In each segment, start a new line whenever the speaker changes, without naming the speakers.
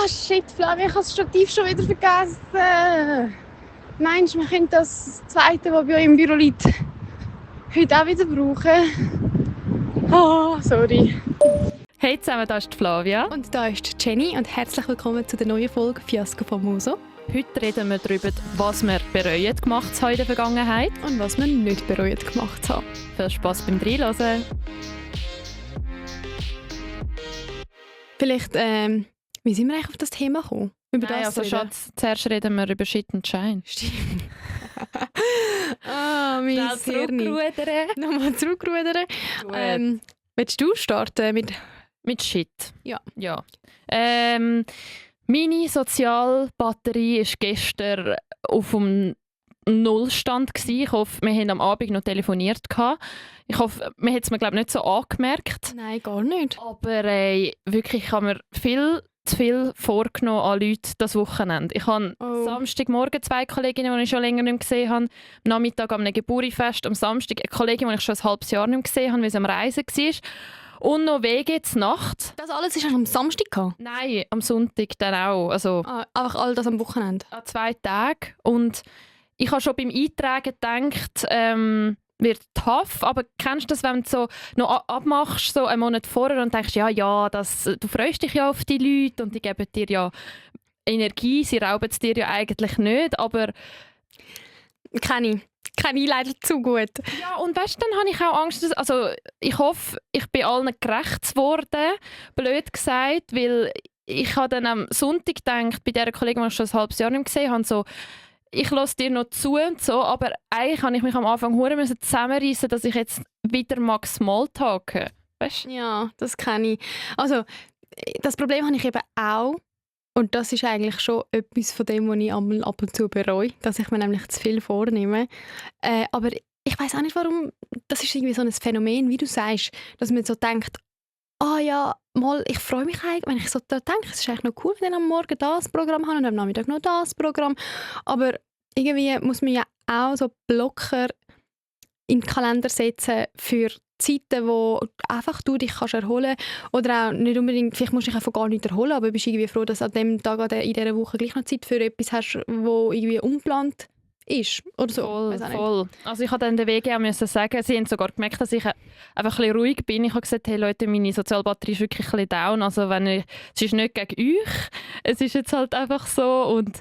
Ah, shit, Flavia, ich habe das Stativ schon wieder vergessen. Meinst du, wir können das zweite, das bei euch im Büro liegt, heute auch wieder brauchen? Oh, sorry.
Hey zusammen, da ist Flavia.
Und da ist Jenny und herzlich willkommen zu der neuen Folge Fiasko Famoso.
Heute reden wir darüber, was wir bereuen gemacht haben in der Vergangenheit.
Und was wir nicht bereut gemacht haben.
Viel Spass beim Reinhören.
Vielleicht, wie sind wir eigentlich auf das Thema gekommen? Über
Nein,
das
also
reden?
Schatz, zuerst reden wir über Shit and Shine.
Stimmt. Mein Hirn. Nochmal zurückrudern. Willst du starten
Mit Shit?
Ja.
Meine Sozialbatterie war gestern auf dem Nullstand gewesen. Ich hoffe, wir haben am Abend noch telefoniert. Ich hoffe, man hat es mir glaube nicht so angemerkt.
Nein, gar nicht.
Aber wirklich, ich habe mir viel zu viel vorgenommen an Leute das Wochenende. Ich habe Samstagmorgen 2 Kolleginnen, die ich schon länger nicht mehr gesehen habe. Am Nachmittag an einem Geburtstagsfest. Am Samstag eine Kollegin, die ich schon ein halbes Jahr nicht mehr gesehen habe, weil sie am Reisen war. Und noch Wege zur Nacht.
Das alles ist am Samstag gehabt?
Nein, am Sonntag dann auch. Also
einfach all das am Wochenende?
An 2 Tagen. Und ich habe schon beim Eintragen gedacht, wird tough, aber kennst du das, wenn du so noch abmachst, so einen Monat vorher und denkst, du freust dich ja auf die Leute und die geben dir ja Energie, sie rauben es dir ja eigentlich nicht, aber...
Kenne ich leider zu gut.
Ja, und weißt du, dann habe ich auch Angst, ich hoffe, ich bin allen gerecht worden, blöd gesagt, weil ich habe dann am Sonntag gedacht, bei dieser Kollegin, die ich schon ein halbes Jahr nicht gesehen habe, so, ich lasse dir noch zu und so, aber eigentlich habe ich mich am Anfang zusammenreißen, dass ich jetzt wieder mag Smalltalken. Weißt?
Ja, das kenne ich. Also, das Problem habe ich eben auch. Und das ist eigentlich schon etwas von dem, was ich ab und zu bereue, dass ich mir nämlich zu viel vornehme. Aber ich weiß auch nicht, warum. Das ist irgendwie so ein Phänomen, wie du sagst, dass man so denkt, ich freue mich eigentlich, wenn ich so da denke, es ist eigentlich noch cool, wenn ich am Morgen das Programm habe und am Nachmittag noch das Programm. Aber irgendwie muss man ja auch so Blocker in den Kalender setzen für Zeiten, wo einfach du dich kannst erholen kannst. Oder auch nicht unbedingt, vielleicht musst du dich einfach gar nicht erholen, aber bist irgendwie froh, dass du an dem Tag in dieser Woche gleich noch Zeit für etwas hast, wo irgendwie ungeplant ist. Oder so.
Voll. Also ich habe dann den Weg müssen sagen, sie haben sogar gemerkt, dass ich einfach ein bisschen ruhig bin. Ich habe gesagt, hey Leute, meine Sozialbatterie ist wirklich ein bisschen down. Also es ist nicht gegen euch, es ist jetzt halt einfach so. Und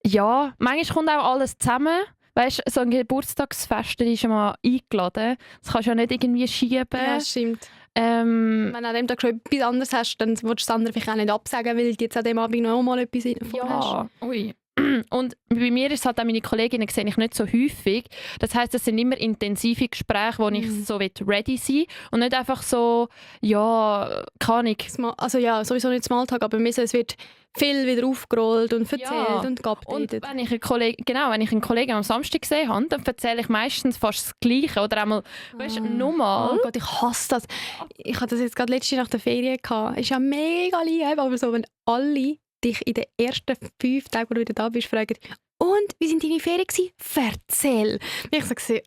ja, manchmal kommt auch alles zusammen. Weißt du, so ein Geburtstagsfest ist ja mal eingeladen. Das kannst du ja nicht irgendwie schieben.
Ja, stimmt. Wenn du an dem Tag schon etwas anderes hast, dann willst du das andere vielleicht auch nicht absagen, weil du jetzt an dem Abend noch mal etwas vorhast.
Ja, ui. Und bei mir ist halt auch meine Kolleginnen sehe ich nicht so häufig. Das heisst, es sind immer intensive Gespräche, wo ich so ready sein will. Und nicht einfach so, keine Ahnung.
Also ja, sowieso nicht Smalltalk, aber es wird viel wieder aufgerollt und erzählt und geupdatet.
Und wenn ich einen Kollegen am Samstag gesehen habe, dann erzähle ich meistens fast das Gleiche. Oder einmal, nochmal.
Oh Gott, ich hasse das. Ich hatte das jetzt gerade letzte nach der Ferien gehabt. Ist ja mega lieb, aber so, wenn alle dich in den ersten 5 Tagen, wo du wieder da bist, fragen, und, wie sind deine Ferien gewesen? Erzähl! Ich sage,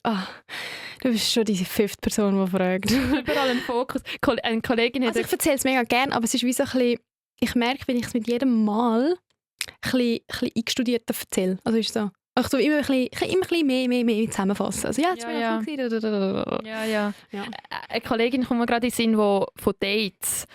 du bist schon die 5. Person, die fragt.
Überall ein Fokus. Eine Kollegin hat
ich erzähle es mega gerne, aber es ist wie so ein bisschen, ich merke, wenn ich es mit jedem Mal ein bisschen eingestudiert erzähle. Also ist so. Ich immer ein bisschen mehr zusammenfassen. Also ja,
Ja. Eine Kollegin kommt mir gerade in den Sinn, die von Dates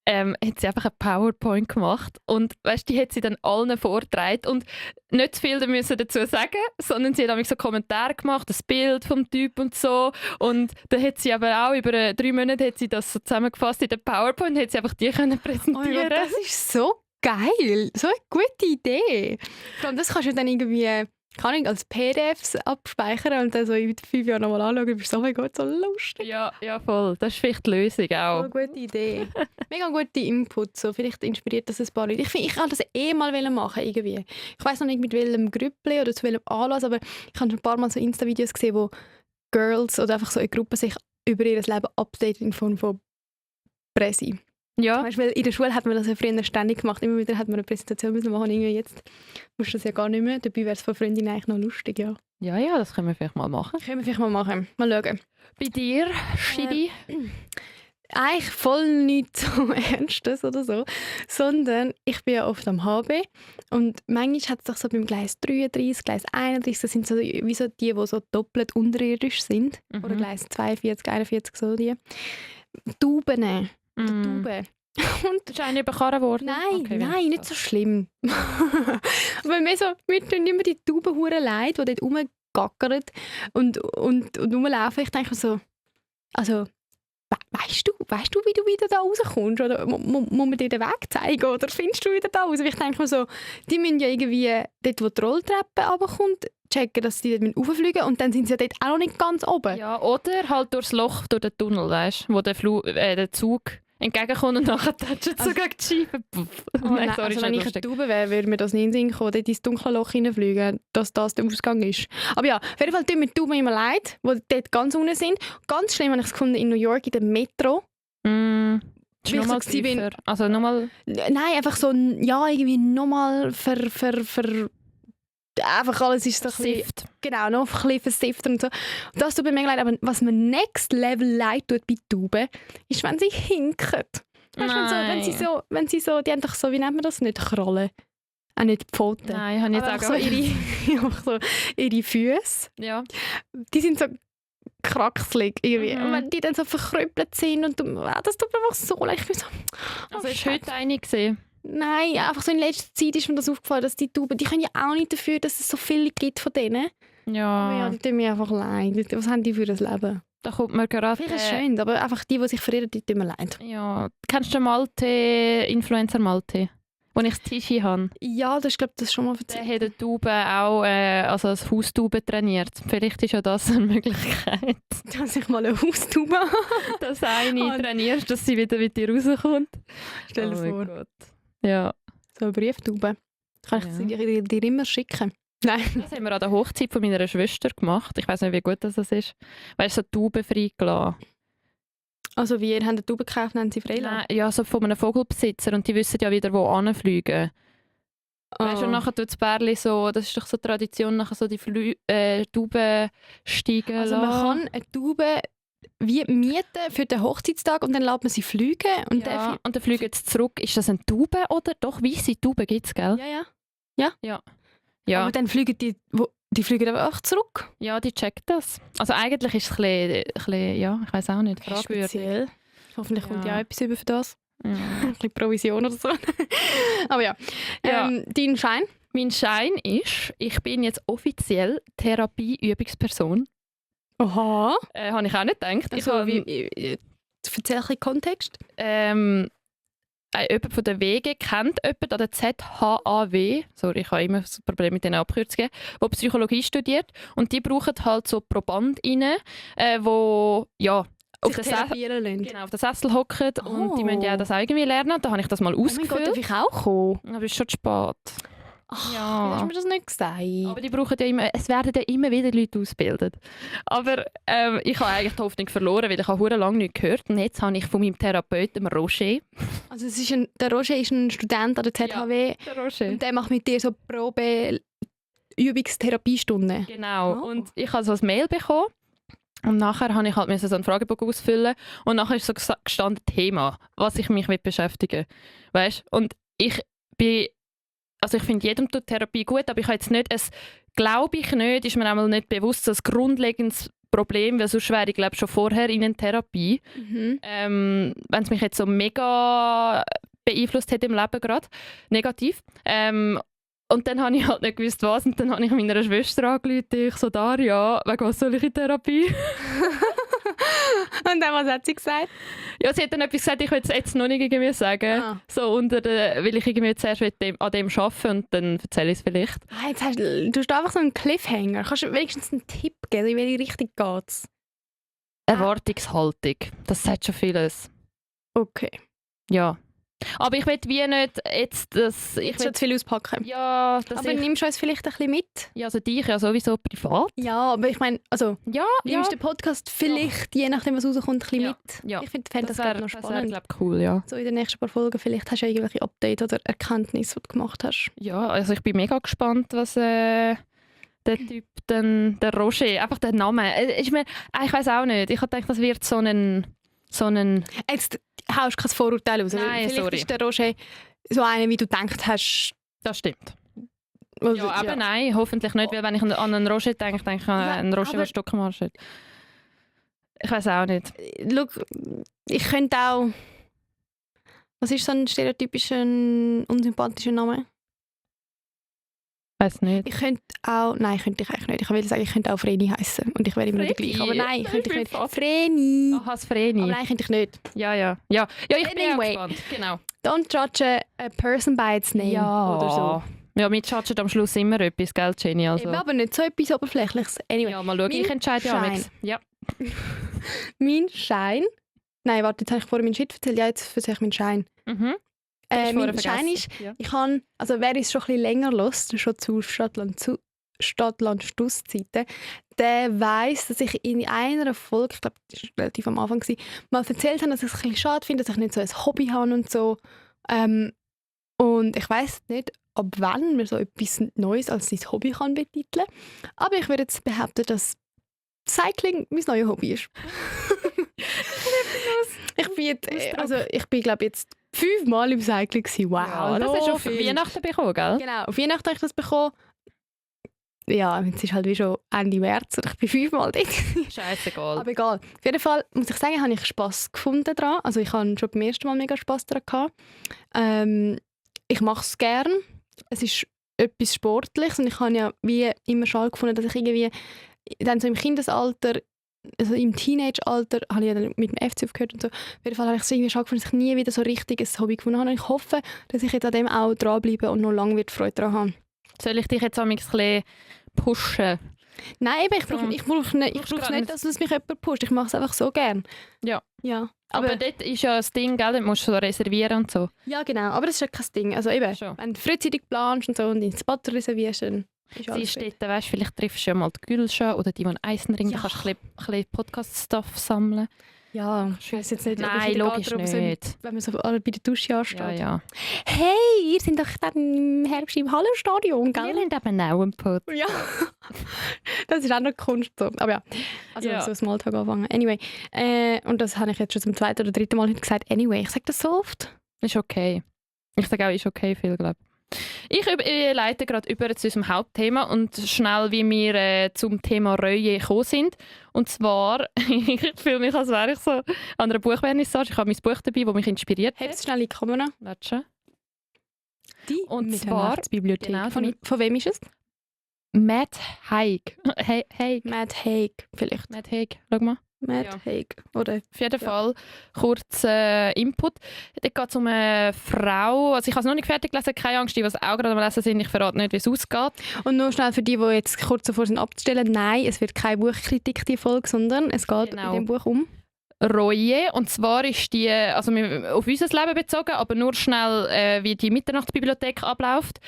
hat sie einfach eine PowerPoint gemacht und weißt, die hat sie dann allen vorgetragen und nicht viel müssen dazu sagen, sondern sie hat so Kommentare gemacht, das Bild vom Typ und so und dann hat sie aber auch über 3 Monate hat sie das so zusammengefasst in der PowerPoint, hat sie einfach die können präsentieren.
Oh ja, das ist so geil, so eine gute Idee. Vor allem das kannst du dann irgendwie als PDFs abspeichern und dann so in 5 Jahren nochmal anschauen. Du bist so, oh mein Gott, so lustig.
Ja, voll. Das ist vielleicht die Lösung auch.
So eine gute Idee. Mega gute Input. So, vielleicht inspiriert das ein paar Leute. Ich wollte das mal machen irgendwie. Ich weiss noch nicht mit welchem Grüppli oder zu welchem Anlass, aber ich habe schon ein paar Mal so Insta-Videos gesehen, wo Girls oder einfach so in Gruppen sich über ihr Leben updaten in Form von Presse.
Ja.
Zum Beispiel in der Schule hat man das ja früher ständig gemacht. Immer wieder hat man eine Präsentation müssen machen. Irgendwie jetzt musst du das ja gar nicht mehr. Dabei wäre es von Freundinnen eigentlich noch lustig, ja.
Ja, das können wir vielleicht mal machen.
Mal schauen.
Bei dir, Shidi?
eigentlich voll nichts so Ernstes oder so, sondern ich bin ja oft am HB und manchmal hat es doch so beim Gleis 33, Gleis 31, das sind so wie so die so doppelt unterirdisch sind, oder Gleis 42, 41, so die. Tauben. Tauben.
Und ist eine überkarren worden?
Nein,
Okay,
nein, nicht so schlimm. Aber mir tun immer die Tauben hure leid, die dort rumgackern und rumlaufen. Ich denke so, also, weißt du, wie du wieder da rauskommst? Oder muss man dir den Weg zeigen? Oder findest du wieder da raus? Ich denke mir so, die müssen ja irgendwie dort, wo die Rolltreppe runterkommt, checken, dass die dort rauffliegen und dann sind sie ja dort auch noch nicht ganz oben.
Ja, oder halt durchs Loch, durch den Tunnel, weißt du, wo der Zug entgegenkommt und nachher tätscht so gegen die Scheibe.
Nein, also wenn ich eine Taube wäre, würde mir das nicht in den Sinn kommen, dort ins dunkle Loch hineinfliegen, dass das der Ausgang ist. Aber ja, auf jeden Fall tut mir die Tauben immer leid, die dort ganz unten sind. Ganz schlimm habe ich es gefunden in New York, in der Metro.
Ist nochmal tiefer. Also nochmal...
Nein, einfach so, ja, irgendwie nochmal einfach alles ist so ein bisschen, genau, noch ein bisschen versifft und so. Und das tut mir mega leid, aber was mir next level leid tut bei Tauben, ist, wenn sie hinken. Weißt, wenn sie so, die haben doch so, wie nennt man das, nicht Krallen, auch nicht die Pfoten.
Nein, habe ich jetzt auch
so ihre Füße,
ja.
Die sind so kraxelig irgendwie. Und wenn die dann so verkrüppelt sind und das tut mir einfach so leid. Ich bin so,
also hast du heute eine gesehen?
Nein, einfach so in letzter Zeit ist mir das aufgefallen, dass die Tauben, die können ja auch nicht dafür, dass es so viele gibt von denen.
Ja.
Aber ja, die tun mir einfach leid. Was haben die für ein Leben?
Da kommt mir gerade...
Vielleicht ist es schön, aber einfach die sich verirren, die tun mir leid.
Ja. Kennst du den Malte, Influencer Malte? Wo ich das Tischi habe.
Ja, das glaube ich schon mal erzählt.
Der hat eine Taube auch, also als Haustauben trainiert. Vielleicht ist ja das eine Möglichkeit.
Dass ich mal eine Haustaube habe.
Dass eine trainierst, dass sie wieder mit dir rauskommt.
Stell dir vor.
Gott. Ja.
So eine Brieftaube. Kann ich sie dir immer schicken? Nein.
Das haben wir an der Hochzeit von meiner Schwester gemacht. Ich weiß nicht, wie gut das ist. Weißt du, so Tauben freigelassen.
Also wie, ihr habt eine Taube gekauft und haben sie freigelassen?
Ja, so von einem Vogelbesitzer. Und die wissen ja wieder, wo hinfliegen. Weißt du, und nachher tut das Bärli so, das ist doch so Tradition, nachher so die Tauben steigen
Also man kann eine Taube wie mieten für den Hochzeitstag und dann lässt man sie fliegen. Und
ja, und dann fliegen sie zurück. Ist das eine Taube oder? Doch, weisse Tauben gibt es, gell?
Ja. Aber dann fliegen die fliegen aber auch zurück.
Ja, die checkt das. Also eigentlich ist es ein bisschen ja, ich weiß auch nicht, fragwürdig.
Speziell. Hoffentlich kommt ja auch etwas über für das.
Ja.
Ein bisschen Provision oder so. Aber ja. Dein Schein?
Mein Schein ist, ich bin jetzt offiziell Therapieübungsperson.
Oha.
Habe ich auch nicht gedacht.
Also, erzähl ein bisschen Kontext.
Jemand von der WG kennt jemanden an der ZHAW, sorry, ich habe immer ein Problem mit den Abkürzungen, der Psychologie studiert und die brauchen halt so ProbandInnen, wo ja auf den Sessel hocken und die müssen ja das auch irgendwie lernen. Da habe ich das mal ausgefüllt.
Oh mein Gott, darf ich auch kommen?
Aber es ist schon zu spät.
Ach, ja. Hast du mir das nicht gesagt?
Aber die brauchen ja immer, es werden ja immer wieder Leute ausgebildet. Aber ich habe eigentlich die Hoffnung verloren, weil ich habe sehr lange nichts gehört. Und jetzt habe ich von meinem Therapeuten, Roger. Also
es ist der Roger ist ein Student an der ZHW.
Ja, der Roger.
Und der macht mit dir so Probe-Übungstherapiestunde.
Genau. Oh. Und ich habe so ein Mail bekommen. Und nachher habe ich halt so einen Fragebogen ausfüllen. Und nachher ist so gestanden Thema, was ich mich mit beschäftigen. Weißt? Und ich bin... Also ich finde, jedem tut Therapie gut, aber ich habe jetzt nicht, glaube ich nicht, ist mir einmal nicht bewusst, so ein grundlegendes Problem, weil sonst wäre ich glaube schon vorher in einer Therapie. Wenn es mich jetzt so mega beeinflusst hat im Leben gerade, negativ. Und dann habe ich halt nicht gewusst, was. Und dann habe ich meiner Schwester angerufen, ich so, Daria, wegen was soll ich in Therapie?
Und dann, was hat sie gesagt?
Ja, sie hat dann etwas gesagt, ich will es jetzt noch nicht irgendwie sagen. So weil ich irgendwie zuerst an dem arbeiten und dann erzähle ich es vielleicht.
Jetzt du hast einfach so einen Cliffhanger. Kannst du wenigstens einen Tipp geben, in welche Richtung geht es?
Erwartungshaltung. Das sagt schon vieles.
Okay.
Ja. Aber ich will wie nicht jetzt das...
Ich will zu viel auspacken.
Ja,
aber nimmst du uns vielleicht ein bisschen mit?
Ja, also dich ja sowieso privat.
Ja, aber ich meine, also nimmst
du
den Podcast vielleicht, je nachdem was rauskommt, ein bisschen mit?
Ja.
Ich finde das noch spannend. Das wäre,
glaube ich, cool, ja.
So in den nächsten paar Folgen vielleicht hast du irgendwelche Updates oder Erkenntnisse, die du gemacht hast.
Ja, also ich bin mega gespannt, was der Typ, der Roger, einfach der Name. Ich weiß auch nicht. Ich habe gedacht, das wird so ein so einen...
Jetzt haust du kein Vorurteil raus.
Nein,
vielleicht
sorry.
ist der Roger so einer, wie du gedacht hast.
Das stimmt.
Also,
Ja, aber nein, hoffentlich nicht, weil wenn ich an einen Roger denke ich an einen Roger, der
aber-
Stockmarsch hat. Ich weiß auch nicht.
Schau, ich könnte auch... Was ist so ein stereotypischer, unsympathischer Name?
Weiß nicht.
Ich könnte auch... Nein, könnte ich eigentlich nicht. Ich will sagen, ich könnte auch Vreni heißen und ich wäre immer noch die
Vreni?
gleiche. Aber nein,
Nein,
könnte ich
ich
nicht.
bin fast-
Vreni!
Ach, has Vreni.
Aber nein, könnte ich nicht.
Ja, ich bin
Anyway.
auch gespannt. Genau.
Don't judge a person by its name. Oder so.
Ja, wir judgen am Schluss immer etwas, gell, Jenny? Also.
Eben, aber nicht so etwas Oberflächliches. Anyway,
Ja, mal schauen.
Mein
Ich entscheide ja
Schein.
amigs. Ja.
mein Schein... Nein, warte, jetzt habe ich vorher meinen Shit erzählt. Ja, jetzt erzähle ich meinen Schein.
Mhm. Das hast du
Mein
vorher
Schein
vergessen.
ist,
Ja.
ich kann, also wer es schon ein bisschen länger hört, schon zu Stadtland-Stuss-Zeiten, der weiss, dass ich in einer Folge, ich glaube, das war relativ am Anfang, mal erzählt habe, dass ich es ein bisschen schade finde, dass ich nicht so ein Hobby habe und so. Und ich weiss nicht, ab wann man so etwas Neues als sein Hobby kann betiteln. Aber ich würde jetzt behaupten, dass Cycling mein neues Hobby ist. ich bin glaube jetzt 5 Mal im Cycling gewesen. Wow,
Ja, das hast du auf
viel.
Weihnachten bekommen, gell?
Genau, auf Weihnachten habe ich das bekommen. Ja, jetzt ist halt wie schon Ende März und ich bin 5 Mal dort.
Scheißegal.
Aber egal. Auf jeden Fall muss ich sagen, habe ich Spass gefunden daran. Also ich habe schon beim ersten Mal mega Spass daran gehabt. Ich mache es gern. Es ist etwas Sportliches und ich habe ja wie immer schade gefunden, dass ich irgendwie dann so im Kindesalter, also im Teenage-Alter, habe ich ja dann mit dem FC aufgehört und so. Auf jeden Fall habe ich es irgendwie schade gefunden, dass ich nie wieder so richtig ein Hobby gefunden habe. Und ich hoffe, dass ich jetzt an dem auch dranbleibe und noch lange wird Freude daran haben.
Soll ich dich jetzt ein bisschen pushen?
Nein, eben, ich brauche nicht,
gerade nicht.
dass es mich jemand pusht. Ich mache es einfach so gern.
Ja.
Ja,
Aber dort ist ja das Ding, gell? Dort musst du so reservieren und so.
ja, genau. Aber das ist ja kein Ding. Also eben,
Schon.
wenn du frühzeitig planst und so und ins Spot reservierst, dann ist
Sie
alles
ist
gut.
dort, weißt, vielleicht triffst du ja mal die Gülscha oder die Eisenring,
Ja.
da kannst du ein bisschen Podcast-Stuff sammeln.
Ja, ich weiß jetzt nicht, ob
Nein,
ich in der
logisch
Garderobe so,
nicht.
wenn man so alle bei der Dusche ansteht.
Ja.
Hey, ihr seid doch dann im Herbst im Hallenstadion,
Wir
gell?
haben eben auch einen Pod.
Ja, das ist auch noch Kunst. So. Aber ja, also
Ja.
so Smalltalk anfangen. Anyway, und das habe ich jetzt schon zum 2. oder 3. Mal heute gesagt. Anyway, ich sage das so oft.
Ist okay. Ich sage auch, ist okay viel, glaube ich. Ich leite gerade über zu unserem Hauptthema und schnell, wie wir zum Thema Reue gekommen sind. Und zwar, ich fühle mich, als wäre ich so an einer Buchvernissage. Ich habe mein Buch dabei, das mich inspiriert
Heb
hat.
es schnell in die Kamera.
Warte schon.
Die
Und zwar-
Bibliothek.
genau,
von wem ist es?
Matt Haig. Haig.
Matt Haig, vielleicht.
Matt Haig, schau mal.
Matt
Ja.
Haig, oder?
Auf jeden
Ja.
Fall kurz Input. Dort geht es um eine Frau. Also ich habe es noch nicht fertig gelesen, keine Angst, die was auch gerade am Lesen sind. Ich verrate nicht, wie es ausgeht.
Und nur schnell für die jetzt kurz davor sind abzustellen. Nein, es wird keine Buchkritik, die Folge, sondern es geht
Genau.
in dem Buch um.
Reue. Und zwar ist die, also auf unser Leben bezogen, aber nur schnell, wie die Mitternachtsbibliothek abläuft.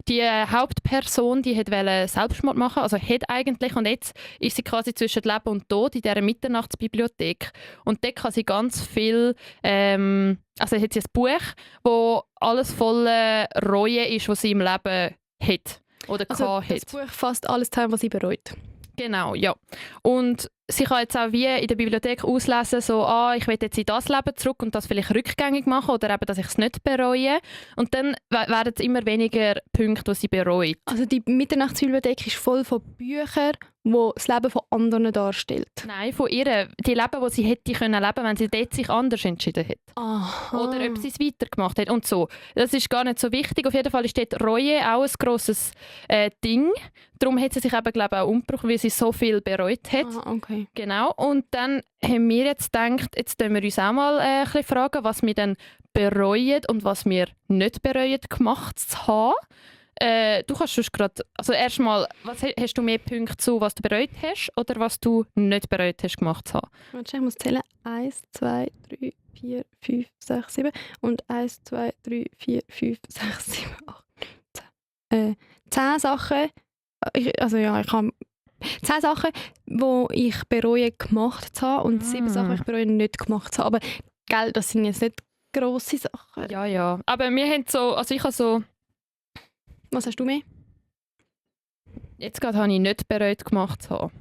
Die Hauptperson, die wollte Selbstmord machen, also hat eigentlich, und jetzt ist sie quasi zwischen Leben und Tod in dieser Mitternachtsbibliothek. Und dort kann sie ganz viel, also hat sie ein Buch, wo alles voller Reue ist, was sie im Leben hat oder
Also
gehabt
das
hat.
Buch fasst alles zusammen, was sie bereut.
Genau, ja. Und sie kann jetzt auch wie in der Bibliothek auslesen, so, ich will jetzt in das Leben zurück und das vielleicht rückgängig machen oder eben, dass ich es nicht bereue. Und dann werden es immer weniger Punkte, die sie bereut.
Also die Mitternachtsbibliothek ist voll von Büchern, die das Leben von anderen darstellt.
Nein, von ihr. Die Leben, die sie hätte können leben, wenn sie dort sich anders entschieden hätte.
Aha.
Oder ob sie es weitergemacht hat und so. Das ist gar nicht so wichtig. Auf jeden Fall ist dort Reue auch ein grosses Ding. Darum hat sie sich eben, glaube ich, auch umgebracht, weil sie so viel bereut hat.
Okay.
Genau. Und dann haben wir jetzt gedacht, jetzt können wir uns auch mal ein bisschen fragen, was wir dann bereuen und was wir nicht bereuen, gemacht zu haben. Du kannst sonst gerade, also erstmal, hast du mehr Punkte zu, was du bereut hast oder was du nicht bereut hast, gemacht zu haben?
Warte, ich muss zählen. 1, 2, 3, 4, 5, 6, 7. Und 1, 2, 3, 4, 5, 6, 7, 8, 9, 10. 10 Sachen. Ich habe 10 Sachen, die ich bereue gemacht zu haben und 7 Sachen, die ich bereue nicht gemacht zu haben. Aber gell, das sind jetzt nicht grosse Sachen.
Ja. Aber wir haben so, also ich habe so,
Was hast du mehr?
jetzt gerade habe ich nicht bereut gemacht zu haben.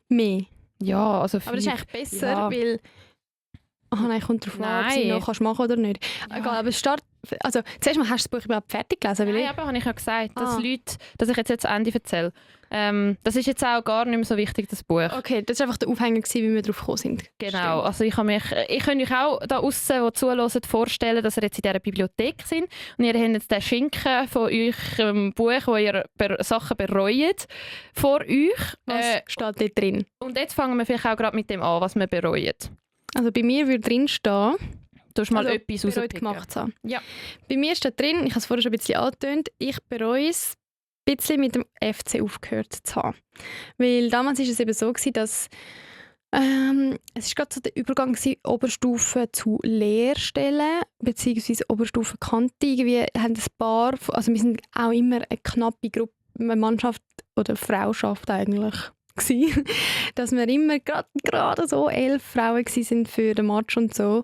Mehr.
Ja, also
Aber das ist
5.
eigentlich besser,
Ja.
weil Nein, kommt drauf an, ob du noch kannst machen oder nicht. Ja. Egal, aber also zuerst mal, hast du das Buch überhaupt fertig gelesen?
Nein, aber habe ich ja gesagt, dass ich jetzt das Ende erzähle. Das ist jetzt auch gar nicht mehr so wichtig, das Buch.
Okay, das war einfach der Aufhänger, wie wir drauf gekommen sind.
Genau, also ich könnte euch auch da aussen, die zuhören, vorstellen, dass ihr jetzt in dieser Bibliothek sind und ihr habt jetzt den Schinken von eurem Buch, wo ihr Sachen bereut, vor euch.
Was steht dort drin?
Und jetzt fangen wir vielleicht auch gerade mit dem an, was wir bereuen.
Also bei mir würde drin stehen,
du hast mal etwas
gemacht zu haben.
Ja.
Bei mir steht drin, ich habe es vorher schon ein bisschen angetönt, ich bereue es, ein bisschen mit dem FC aufgehört zu haben. Weil damals war es eben so, dass es ist gerade so der Übergang Oberstufe zu Lehrstellen beziehungsweise Oberstufenkante. Irgendwie haben ein paar, also wir sind auch immer eine knappe Gruppe, eine Mannschaft oder Frauschaft eigentlich. Dass wir immer gerade so 11 Frauen waren für den Match und so.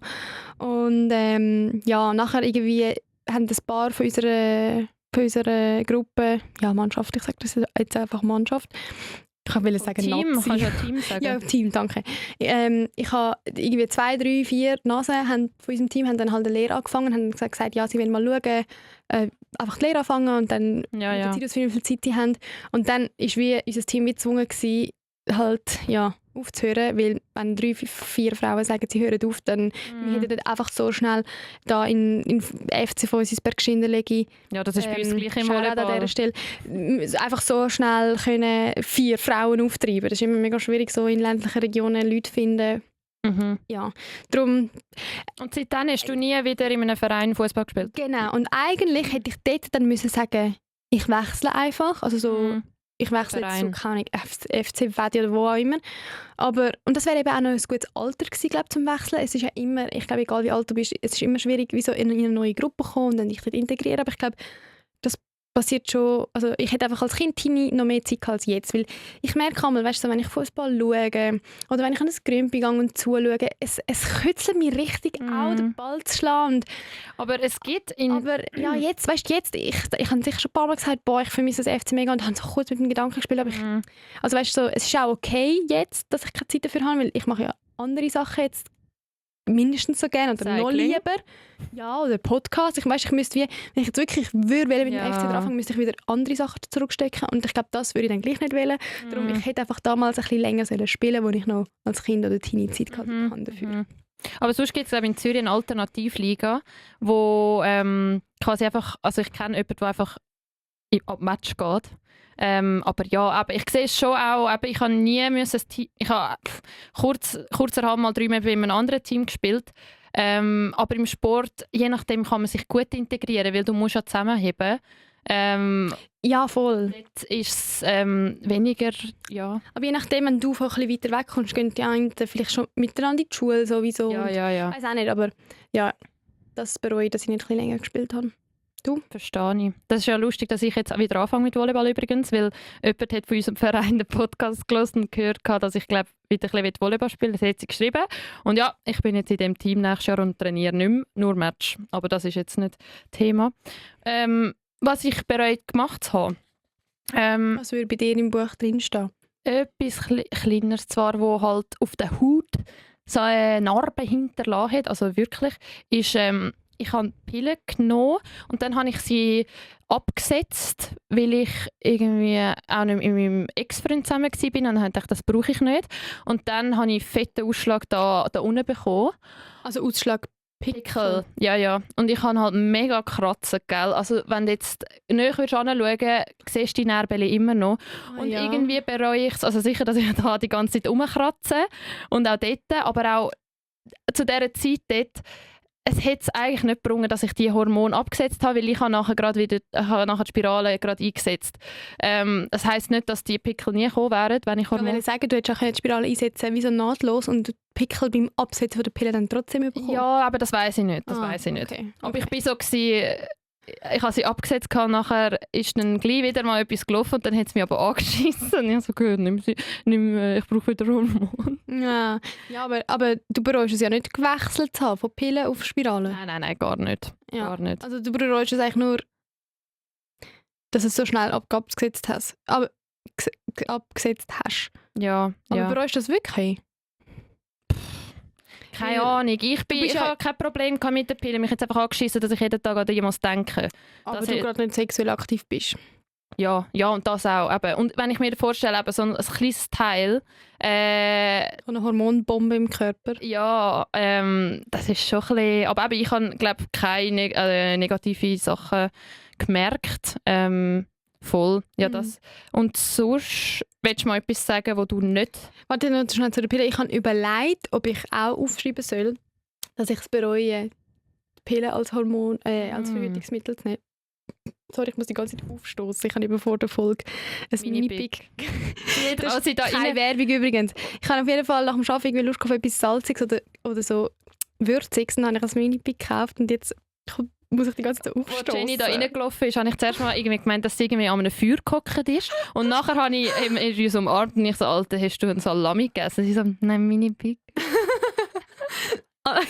Und nachher irgendwie haben ein paar von unserer Gruppe, Mannschaft, ich sage das jetzt einfach Mannschaft. Ich wollte sagen
Team,
Nazi.
kannst du ja Team sagen.
Ja, Team, danke. Ich habe irgendwie 2, 3, 4 Nasen von unserem Team haben dann halt eine Lehre angefangen, haben gesagt, ja, sie wollen mal schauen, einfach die Lehre anfangen und dann mit der Zeit ausfinden, wie viel Zeit sie haben. Und dann war wie unser Team gezwungen gewesen, halt, aufzuhören, weil wenn 3, 4 Frauen sagen, sie hören auf, dann wir hätten einfach so schnell da in FC von uns ins Bergschinderlegi.
Ja, das ist bei uns gleich im
Volleyball. An dieser Stelle einfach so schnell können 4 Frauen auftreiben. Das ist immer mega schwierig, so in ländlichen Regionen Leute zu finden.
Mhm.
Ja, darum...
Und seitdem hast du nie wieder in einem Verein Fußball gespielt?
Genau, und eigentlich hätte ich dort dann müssen sagen, ich wechsle einfach, also so... Ich wechsle jetzt zu, keine Ahnung, FC Wedi oder wo auch immer. Und das wäre eben auch noch ein gutes Alter gewesen, glaube ich, zum Wechseln. Es ist ja immer, ich glaube, egal wie alt du bist, es ist immer schwierig, wie so in eine neue Gruppe zu kommen und dann dich dort integrieren. Aber ich glaube, das passiert schon, also ich hätte einfach als Kind Teenie noch mehr Zeit als jetzt, weil ich merke einmal, weißt du, wenn ich Fußball schaue oder wenn ich an ein Grümpi gehe und zuschaue, es kützelt mich richtig auch, den Ball zu schlagen.
Aber es gibt
jetzt, weißt du, ich habe sicher schon ein paar Mal gesagt, ich vermisse das FC mega und habe so kurz mit dem Gedanken gespielt, aber also weißt du, so, es ist auch okay jetzt, dass ich keine Zeit dafür habe, weil ich mache ja andere Sachen jetzt mindestens so gerne oder noch lieber. Ja, oder Podcast. Ich müsste wenn ich jetzt wirklich mit dem FC anfangen, müsste ich wieder andere Sachen zurückstecken und ich glaube, das würde ich dann gleich nicht wollen. Darum, ich hätte einfach damals ein bisschen länger spielen sollen, wo ich noch als Kind oder Teenie Zeit gehabt habe dafür.
Aber sonst gibt es in Zürich eine Alternativliga, wo quasi einfach, also ich kenne jemanden, der einfach ab Match geht. Aber ich sehe es schon auch, ich habe nie ich habe kurzerhand mal 3 Mal bei einem anderen Team gespielt. Aber im Sport, je nachdem kann man sich gut integrieren, weil du musst ja zusammenheben.
Ja, voll.
Jetzt ist es weniger, ja.
Aber je nachdem, wenn du von ein bisschen weiter weg kommst, gehen die einen vielleicht schon miteinander in die Schule sowieso.
Ja.
Ich weiß auch nicht, aber ja, das bereue ich, dass ich nicht ein bisschen länger gespielt habe. Du?
Verstehe ich. Das ist ja lustig, dass ich jetzt wieder anfange mit Volleyball übrigens, weil jemand hat von unserem Verein den Podcast gelesen und gehört, dass ich glaube, wieder ein bisschen Volleyball spielen will. Das hat sie geschrieben. Und ja, ich bin jetzt in dem Team nächstes Jahr und trainiere nicht mehr, nur Match. Aber das ist jetzt nicht Thema. Was ich bereut gemacht zu haben.
Was würde bei dir im Buch drinstehen?
Etwas Kleineres zwar, wo halt auf der Haut so eine Narbe hinterlassen hat, also wirklich, ist... ich habe Pillen genommen und dann habe ich sie abgesetzt, weil ich irgendwie auch nicht mit meinem Ex-Freund zusammen war und dann dachte ich, das brauche ich nicht. Und dann habe ich einen fetten Ausschlag da unten bekommen.
Also Ausschlag Pickel?
Ja. Und ich habe halt mega kratzen, gell? Also wenn du jetzt näher anschauen, siehst du die Narben immer noch. Und irgendwie bereue ich es, also sicher, dass ich da die ganze Zeit rumkratze und auch dort, aber auch zu dieser Zeit dort, es hätte es eigentlich nicht gebrungen, dass ich die Hormone abgesetzt habe, weil ich habe nachher die Spirale gerade eingesetzt. Das heisst nicht, dass die Pickel nie kommen wären, wenn ich Hormone...
Ich will sagen, du hättest auch die Spirale einsetzen, wie so nahtlos und die Pickel beim Absetzen von der Pille dann trotzdem bekommen.
Ja, aber das weiss ich nicht.
Okay.
Aber ich war so, ich habe sie abgesetzt, nachher ist dann gleich wieder mal etwas gelaufen und dann hat es mich aber angeschissen. Und ich habe so gehört, ich brauche wieder Hormone.
Ja, aber du bereust es ja nicht gewechselt zu haben, von Pillen auf Spirale.
Nein, gar nicht.
Ja.
Gar nicht.
Also du bereust es eigentlich nur, dass du es so schnell abgesetzt hast. Aber abgesetzt hast.
Ja.
Aber bereust du das wirklich?
Keine Ahnung. Ich habe kein Problem mit den Pillen. Mich hat einfach angeschissen, dass ich jeden Tag an die muss denken.
Aber du gerade nicht sexuell aktiv bist.
Ja, und das auch. Eben. Und wenn ich mir vorstelle, eben so ein kleines Teil...
eine Hormonbombe im Körper.
Ja, das ist schon ein bisschen... Aber eben, ich habe, glaube ich, keine negative Sachen gemerkt. Voll. Ja, das. Und sonst, willst du mal etwas sagen, wo du nicht...
Warte noch schnell zu der Pille. Ich habe überlegt, ob ich auch aufschreiben soll, dass ich es bereue, die Pille als als Verhütungsmittel zu nehmen. Sorry, ich muss die ganze Zeit aufstoßen. Ich habe eben vor der Folge ein Mini-Pick. Das ist keine Werbung übrigens. Ich habe auf jeden Fall nach dem Arbeiten irgendwie Lust auf etwas Salziges oder so Würziges. Dann habe ich ein Mini-Pick gekauft und jetzt muss ich die ganze Zeit aufstoßen.
Als Jenny da reingelaufen ist, habe ich zuerst mal irgendwie gemeint, dass sie irgendwie an einem Feuer gehockt ist. Und nachher habe ich so umarmt und ich so, Alter, hast du einen Salami gegessen? Sie so, nein, Mini-Pick.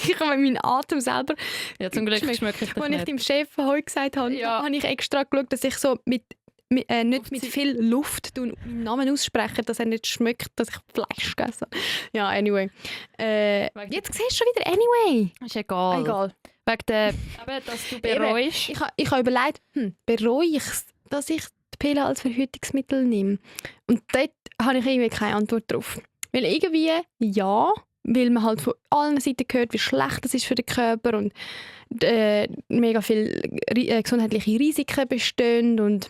Ich habe meinen Atem selber.
Ja, zum Glück schmeckt ich das
nicht. Als ich dem Chef heute gesagt habe, habe ich extra geschaut, dass ich so nicht mit viel Luft meinen Namen ausspreche, dass er nicht schmeckt, dass ich Fleisch esse. Ja, anyway. Jetzt siehst du schon wieder anyway.
Ist egal. Wegen der, dass du bereust.
Ich habe überlegt, bereue ich es, dass ich die Pille als Verhütungsmittel nehme? Und dort habe ich irgendwie keine Antwort drauf. Weil irgendwie, ja, weil man halt von allen Seiten hört, wie schlecht das ist für den Körper und mega viele gesundheitliche Risiken bestehen und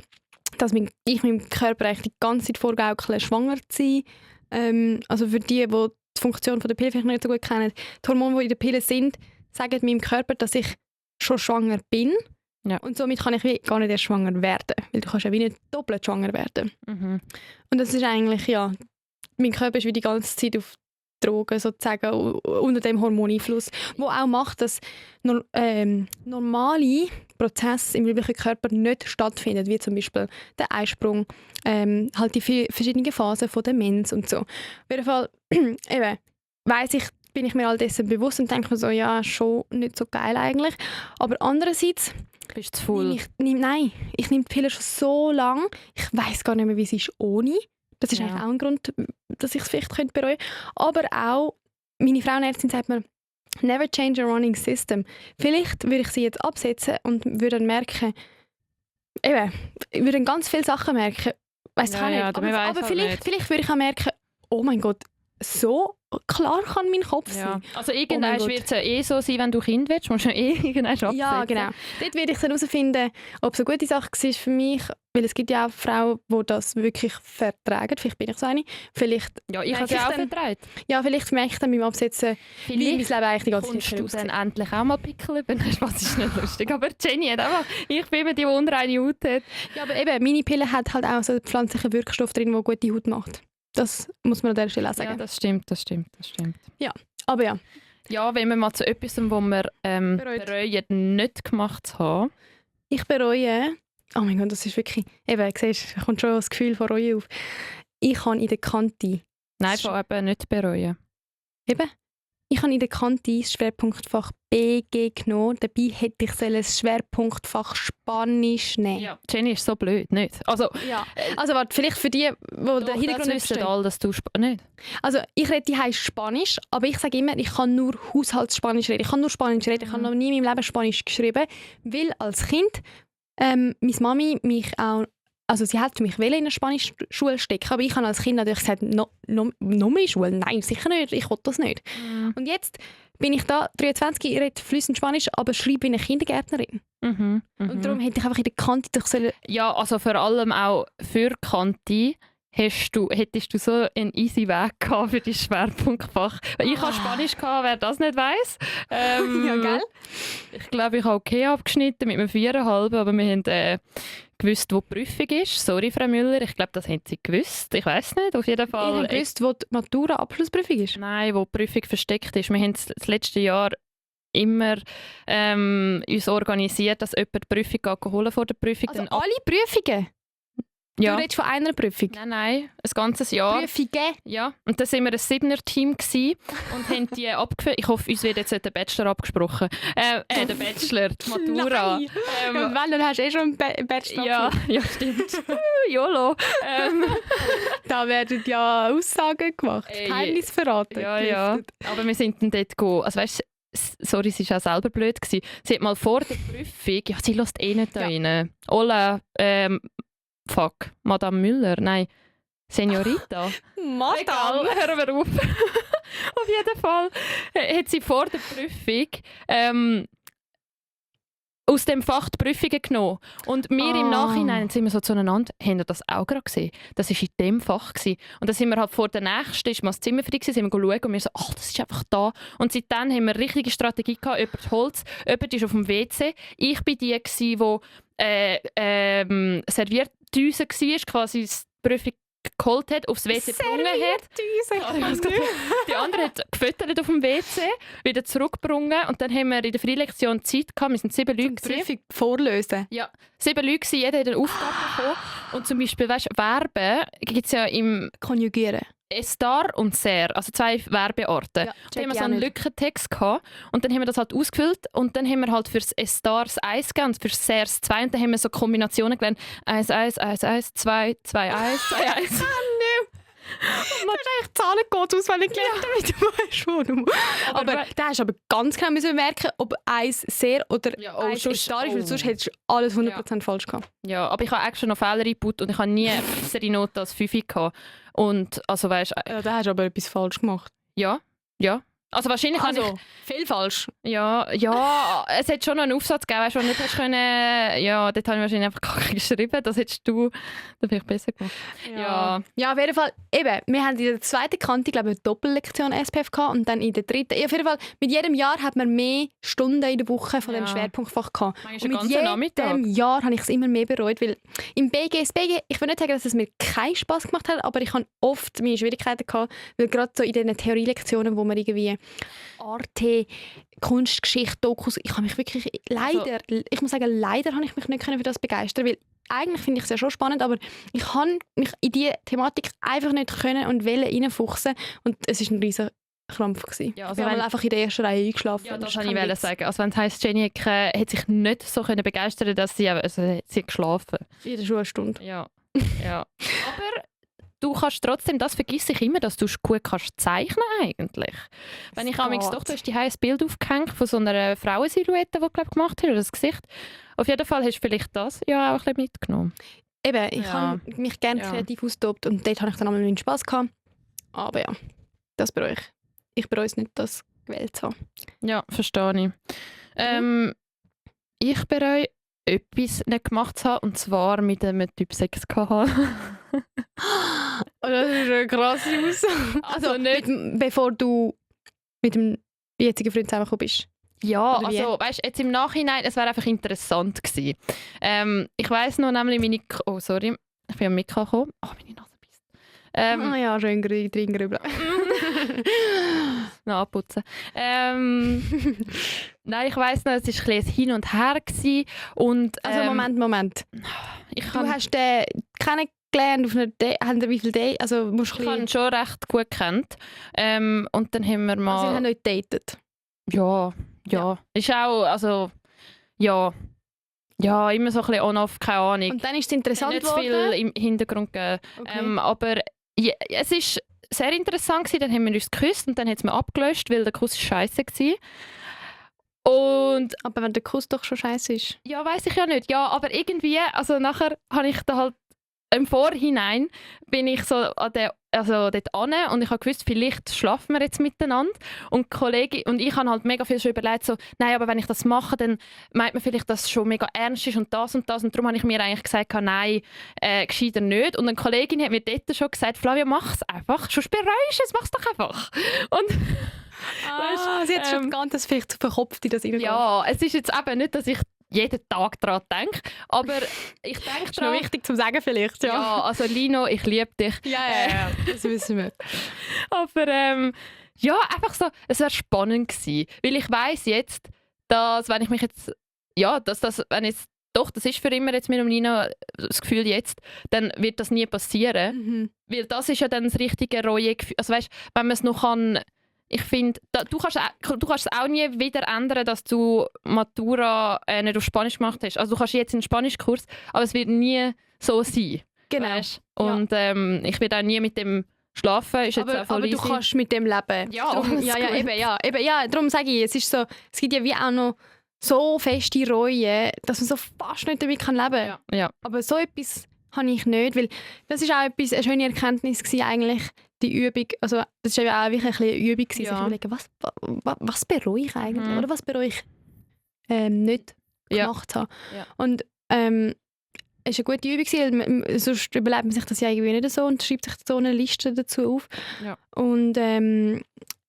dass ich meinem Körper eigentlich die ganze Zeit vorgaukle, schwanger zu sein. Also für die die Funktion der Pille vielleicht nicht so gut kennen, die Hormone, die in der Pille sind, sagen meinem Körper, dass ich schon schwanger bin. Ja. Und somit kann ich gar nicht erst schwanger werden, weil du kannst ja wie nicht doppelt schwanger werden. Mhm. Und das ist eigentlich, ja, mein Körper ist wie die ganze Zeit auf Drogen sozusagen unter dem Hormoneinfluss, wo auch macht, dass normale Prozesse im weiblichen Körper nicht stattfinden, wie zum Beispiel der Eisprung, halt die verschiedenen Phasen von der Mens und so. Auf jeden Fall eben, bin ich mir all dessen bewusst und denke mir so, ja, schon nicht so geil eigentlich. Aber andererseits
bist du zu voll?
Ich nehme die Pille schon so lange, ich weiss gar nicht mehr, wie es ist ohne. Das ist eigentlich auch ein Grund, dass ich es vielleicht bereuen könnte. Aber auch, meine Frauenärztin sagt mir, never change a running system. Vielleicht würde ich sie jetzt absetzen und würde dann merken, ich würde dann ganz viele Sachen merken. Weiss ich auch nicht. Aber vielleicht würde ich auch merken, oh mein Gott, so klar kann mein Kopf sein.
Also irgendwann wird es ja so sein, wenn du Kind willst, musst du irgendwann absetzen.
Ja, genau. Dort werde ich dann herausfinden, ob es eine gute Sache war für mich, weil es gibt ja auch Frauen, die das wirklich vertragen. Vielleicht bin ich so eine. Vielleicht
ich habe es auch vertragen.
Ja, vielleicht merke ich dann beim Absetzen, wie mein Leben eigentlich die ganze Zeit
aussieht. Dann endlich auch mal Pickel über. Das ist nicht lustig. Aber Jenny hat einfach, ich bin mir die unreine Haut hat.
Ja, aber eben, meine Pille hat halt auch so einen pflanzlichen Wirkstoff drin, der gute Haut macht. Das muss man an dieser Stelle auch sagen.
Ja, das stimmt.
Ja, aber ja.
Ja, wenn wir mal zu etwas, wo wir bereuen, nicht gemacht zu haben.
Ich bereue, oh mein Gott, das ist wirklich, eben, siehst, da kommt schon das Gefühl von Reue auf. Ich habe in der Kante...
Nein, von eben nicht bereuen.
Eben? Ich habe in der Kante das Schwerpunktfach BG genommen. Dabei hätte ich das Schwerpunktfach Spanisch nehmen.
Ja, Jenny ist so blöd, nicht? Also,
warte, vielleicht für die den Hintergrund nicht verstehen.
Alle, dass du nicht.
Also ich rede heißt Spanisch, aber ich sage immer, ich kann nur Haushaltsspanisch reden. Ich kann nur Spanisch reden. Ich habe noch nie in meinem Leben Spanisch geschrieben, weil als Kind meine Mami mich auch... Also sie hat mich in eine Spanischschule stecken, aber ich habe als Kind natürlich gesagt, noch mehr Schule? Nein, sicher nicht, ich will das nicht. Und jetzt bin ich da, 23, ich rede fließend Spanisch, aber schreibe wie eine Kindergärtnerin. Und darum hätte ich einfach in der Kante doch sollen...
Ja, also vor allem auch für Kante hättest du so einen easy Weg gehabt für dein Schwerpunktfach. Ich habe Spanisch gehabt, wer das nicht weiss.
Ja, gell?
Ich glaube, ich habe okay abgeschnitten mit einem 4,5, aber wir haben gewusst, wo die Prüfung ist. Sorry, Frau Müller, ich glaube, das haben Sie gewusst. Ich weiss nicht, auf jeden Fall.
Ich habe gewusst, wo die Matura-Abschlussprüfung ist?
Nein, wo die Prüfung versteckt ist. Wir haben das letzte Jahr immer uns organisiert, dass jemand die Prüfung holen vor der Prüfung.
Also alle Prüfungen?
Ja.
Du redest von einer Prüfung?
Nein, ein ganzes Jahr.
Prüfungen?
Ja, und dann waren wir ein 7er-Team und haben die abgeführt. Ich hoffe, uns wird jetzt nicht der Bachelor abgesprochen. Der Bachelor, die Matura.
Weil dann hast du schon einen Bachelor.
Ja, stimmt. YOLO.
Da werden ja Aussagen gemacht, Geheimnis verraten.
Ja. Aber wir sind dann dort gegangen. Also weißt, sorry, sie war auch selber blöd. Sie hat mal vor der Prüfung, ja, sie lässt nicht da rein. Ola, Madame Müller, nein, Senorita.
Madame?
Hören wir auf. Auf jeden Fall hat sie vor der Prüfung aus dem Fach die Prüfungen genommen. Und wir im Nachhinein sind wir so zueinander, haben wir das auch gerade gesehen? Das war in dem Fach. Und dann sind wir halt vor der nächsten, ist mal das Zimmer frei gewesen, sind wir schauen und wir so, das ist einfach da. Und seitdem haben wir eine richtige Strategie gehabt, jemand Holz, jemand ist auf dem WC. Ich war die, die Servierdüse war, quasi die Prüfung geholt hat, aufs WC gebrungen hat. Die andere hat gefüttert auf dem WC, wieder zurückgebrungen und dann haben wir in der Freilektion Zeit gehabt, wir sind 7 Leute.
Die Prüfung vorlösen?
Ja, 7 Leute gewesen, jeder hat eine Aufgabe bekommen. Und zum Beispiel, weißt, Verben gibt es ja im
Konjugieren.
Estar und Ser, also 2 Werbeorte.
Ja,
da haben wir so einen Lückentext gehabt und dann haben wir das halt ausgefüllt und dann haben wir halt fürs Estar das 1 gegeben und fürs Ser das 2 und dann haben wir so Kombinationen gelernt. 1, 1, 1, 1, 2, 2, 1, 2, 1.
Du hast eigentlich Zahlencode auswendig gelernt, damit du weißt, wo du musst. Aber da hast du aber ganz genau müssen merken, ob eins sehr oder eins Star ist, weil sonst hättest du alles 100% falsch gehabt.
Ja, aber ich habe extra noch Fehler eingebaut und ich habe nie eine bessere Note als 5 gehabt. Und also weißt
ja, da hast du aber etwas falsch gemacht.
Ja. Also wahrscheinlich habe ich...
viel falsch.
Ja, es hat schon noch einen Aufsatz gegeben, weißt, wo du nicht hast können... Ja, dort habe ich wahrscheinlich einfach Kacke geschrieben, das hättest du dann vielleicht besser gemacht. Ja,
auf jeden Fall, eben, wir haben in der zweiten Kante, glaube ich, eine Doppellektion SPF gehabt und dann in der dritten... Ja, auf jeden Fall, mit jedem Jahr hat man mehr Stunden in der Woche von dem Schwerpunktfach gehabt. Und mit jedem Jahr habe ich es immer mehr bereut, weil im BG, ich will nicht sagen, dass es mir keinen Spass gemacht hat, aber ich habe oft meine Schwierigkeiten gehabt, weil gerade so in diesen Theorielektionen, wo man irgendwie Arte, Kunstgeschichte, Dokus, ich habe mich wirklich ich muss sagen, leider habe ich mich nicht für das begeistern, weil eigentlich finde ich es ja schon spannend, aber ich kann mich in diese Thematik einfach nicht können und wollen reinfuchsen und es war ein riesiger Krampf gewesen. Ja, also ich habe einfach in der ersten Reihe eingeschlafen.
Ja, das wollte ich sagen. Also wenn es heisst, Jenny hat sich nicht so begeistern, dass sie hat geschlafen.
Jede Schulstunde.
Ja. Aber du kannst trotzdem, das vergisst sich immer, dass du gut kannst zeichnen eigentlich. Wenn ich amigs doch, du hast die ein Bild aufgehängt von so einer Frauensilhouette, die du gemacht hast, oder das Gesicht. Auf jeden Fall hast du vielleicht das ja auch ein bisschen mitgenommen.
Eben, ich habe mich gerne kreativ ausgetobt und dort habe ich dann einmal meinen Spass gehabt. Aber ja, das bereue ich. Ich bereue es nicht, das gewählt zu haben. Ja,
verstehe ich. Ich bereue etwas nicht gemacht zu haben, und zwar mit einem Typ 6 gehabt.
Das ist eine krasse Aussage. Also nicht, bevor du mit dem jetzigen Freund zusammengekommen bist?
Ja, also weißt, jetzt im Nachhinein, es wäre einfach interessant gewesen. Ich weiss noch nämlich meine... Oh, sorry, ich bin am Mikro gekommen. Oh, meine Nase beißt.
Ja, schön drin grübeln.
Noch abputzen. Nein, ich weiss noch, es war ein bisschen Hin und Her gewesen. Und,
also Moment. Du hast den kennengelernt auf einer Date, wie viele Dates? Also,
ich habe ihn schon recht gut gekannt. Und dann haben wir mal...
Also, ihr habt nicht gedatet?
Ja. Ist auch, also... Ja, immer so ein bisschen on-off, keine Ahnung.
Und dann ist es interessant
geworden? Nicht viel im Hintergrund gegeben. Okay. Aber ja, es ist sehr interessant gewesen. Dann haben wir uns geküsst und dann hat es mir abgelöscht, weil der Kuss scheiße war.
Aber wenn der Kuss doch schon scheiße ist?
Ja, weiß ich ja nicht. Ja, aber irgendwie, also nachher habe ich da halt im Vorhinein bin ich so dort an und ich habe gewusst, vielleicht schlafen wir jetzt miteinander. Und die Kollegin und ich habe halt mega viel schon überlegt, so, nein, aber wenn ich das mache, dann meint man vielleicht, dass es schon mega ernst ist und das und das. Und darum habe ich mir eigentlich gesagt, nein, gescheiter nicht. Und eine Kollegin hat mir dort schon gesagt, Flavia, mach es einfach, sonst bereust du es, mach es doch einfach. Und
sie hat schon ganz vielleicht verkopft in das rein.
Ja, es ist jetzt eben nicht, dass ich jeden Tag daran denke, aber ich denke daran...
Das ist noch wichtig zu sagen vielleicht, ja.
Ja, also Lino, ich liebe dich.
Ja, das wissen wir.
Aber ja, einfach so, es wäre spannend gewesen, weil ich weiss jetzt, dass wenn ich mich jetzt, ja, wenn jetzt doch, das ist für immer jetzt mit dem Nina das Gefühl jetzt, dann wird das nie passieren. Weil das ist ja dann das richtige Reue-Gefühl. Also weißt, wenn man es noch kann, ich finde, du kannst es auch nie wieder ändern, dass du Matura nicht auf Spanisch gemacht hast. Also du kannst jetzt einen Spanischkurs, aber es wird nie so sein.
Genau.
Weißt? Und ich werde auch nie mit dem schlafen. Ist jetzt
aber du kannst mit dem leben.
Ja,
darum sage ich, es gibt ja wie auch noch so feste Reue, dass man so fast nicht damit leben kann.
Ja.
Aber so etwas habe ich nicht, weil das ist auch eine schöne Erkenntnis gewesen, eigentlich, die Übung. Also das war ja auch wirklich eine Übung, sich überlegen, was bereue ich eigentlich oder was bereue ich nicht gemacht habe. Ja. Und es war eine gute Übung, weil sonst überlebt man sich das ja irgendwie nicht so und schreibt sich so eine Liste dazu auf. Ja. Und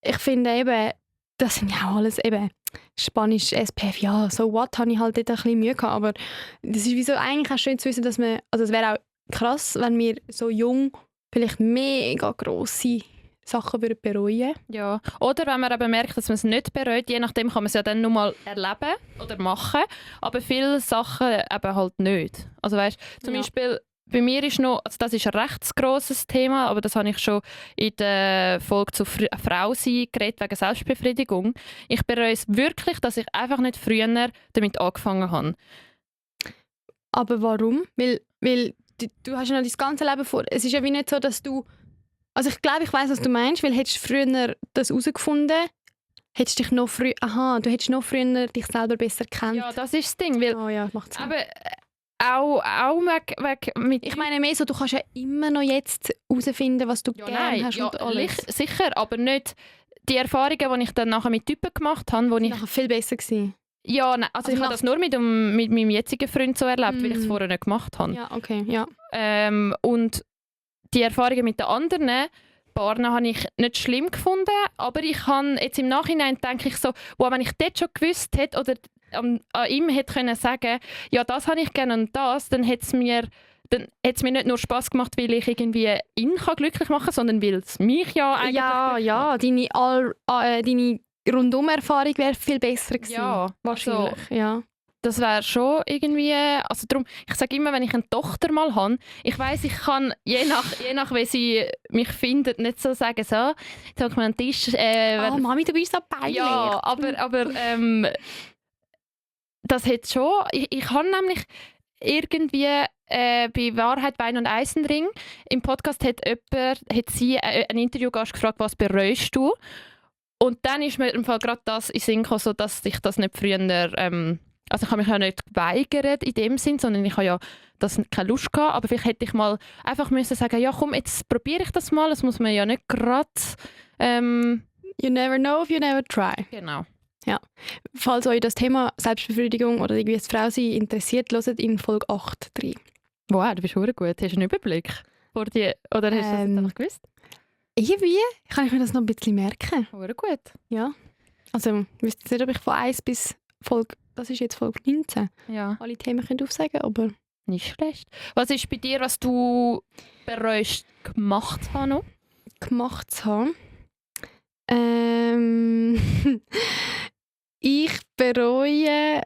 ich finde eben, das sind ja alles eben Spanisch, SPF, ja, so what, habe ich halt dort ein bisschen Mühe gehabt, aber das ist wieso eigentlich auch schön zu wissen, dass man, also es wäre auch krass, wenn wir so jung vielleicht mega grosse Sachen bereuen würden.
Ja, oder wenn man eben merkt, dass man es nicht bereut, je nachdem kann man es ja dann nochmal erleben oder machen, aber viele Sachen eben halt nicht. Also weißt, zum Beispiel bei mir ist noch, also das ist ein recht grosses Thema, aber das habe ich schon in der Folge zu Frau sein geredet, wegen Selbstbefriedigung. Ich bereue es wirklich, dass ich einfach nicht früher damit angefangen habe.
Aber warum? Weil du hast ja noch dein ganze Leben vor. Es ist ja wie nicht so, dass du... Also ich glaube, ich weiss, was du meinst, weil hättest du früher das herausgefunden, hättest du dich noch früher... Aha, du hättest noch früher dich selber besser kennt.
Ja, das ist das Ding, weil...
Oh ja, macht Sinn.
Aber auch mit...
Ich meine mehr so, du kannst ja immer noch jetzt herausfinden, was du gerne hast und alles.
Sicher, aber nicht die Erfahrungen, die ich dann nachher mit Typen gemacht habe, wo ich...
Nachher viel besser gewesen.
Ja, nein, also ich habe das nur mit meinem jetzigen Freund so erlebt, weil ich es vorher nicht gemacht habe.
Ja, okay, ja.
Und die Erfahrungen mit den anderen Paaren habe ich nicht schlimm gefunden, aber ich habe jetzt im Nachhinein denke ich so, wenn ich das schon gewusst hätte oder an ihm hätte können sagen, ja, das habe ich gerne und das, dann hätte es mir nicht nur Spass gemacht, weil ich irgendwie ihn glücklich machen kann, sondern weil es mich ja eigentlich...
Ja, deine Rundum-Erfahrung wäre viel besser gewesen.
Ja,
wahrscheinlich.
Also, ja. Das wäre schon irgendwie... Also darum, ich sage immer, wenn ich eine Tochter mal habe, ich weiss, ich kann, je nach wie sie mich findet, nicht so sagen, so, jetzt sag mal an den Tisch...
Mami, du bist so peinlich.
Ja, aber das hat schon... Ich habe nämlich irgendwie bei Wahrheit, Wein und Eisenring im Podcast hat sie einen Interviewgast gefragt, was bereust du? Und dann ist mir im Fall gerade das in den Sinn gekommen, so, dass ich das nicht früher... also ich habe mich ja nicht geweigert in dem Sinn, sondern ich habe ja keine Lust gehabt. Aber vielleicht hätte ich mal einfach müssen sagen, ja komm, jetzt probiere ich das mal. Das muss man ja nicht gerade...
You never know if you never try.
Genau.
Ja. Falls euch das Thema Selbstbefriedigung oder irgendwie das Frausein interessiert, hört in Folge 8 rein.
Wow, du bist verdammt gut. Hast du einen Überblick? Oder hast du das einfach gewusst?
Irgendwie kann ich mir das noch ein bisschen merken.
Verdammt gut.
Ja. Also ich wüsste nicht, ob ich von 1 bis Folge, das ist jetzt Folge 19, alle Themen aufsagen können, aber...
Nicht schlecht. Was ist bei dir, was du bereust gemacht zu haben?
Gemacht zu haben? Ich bereue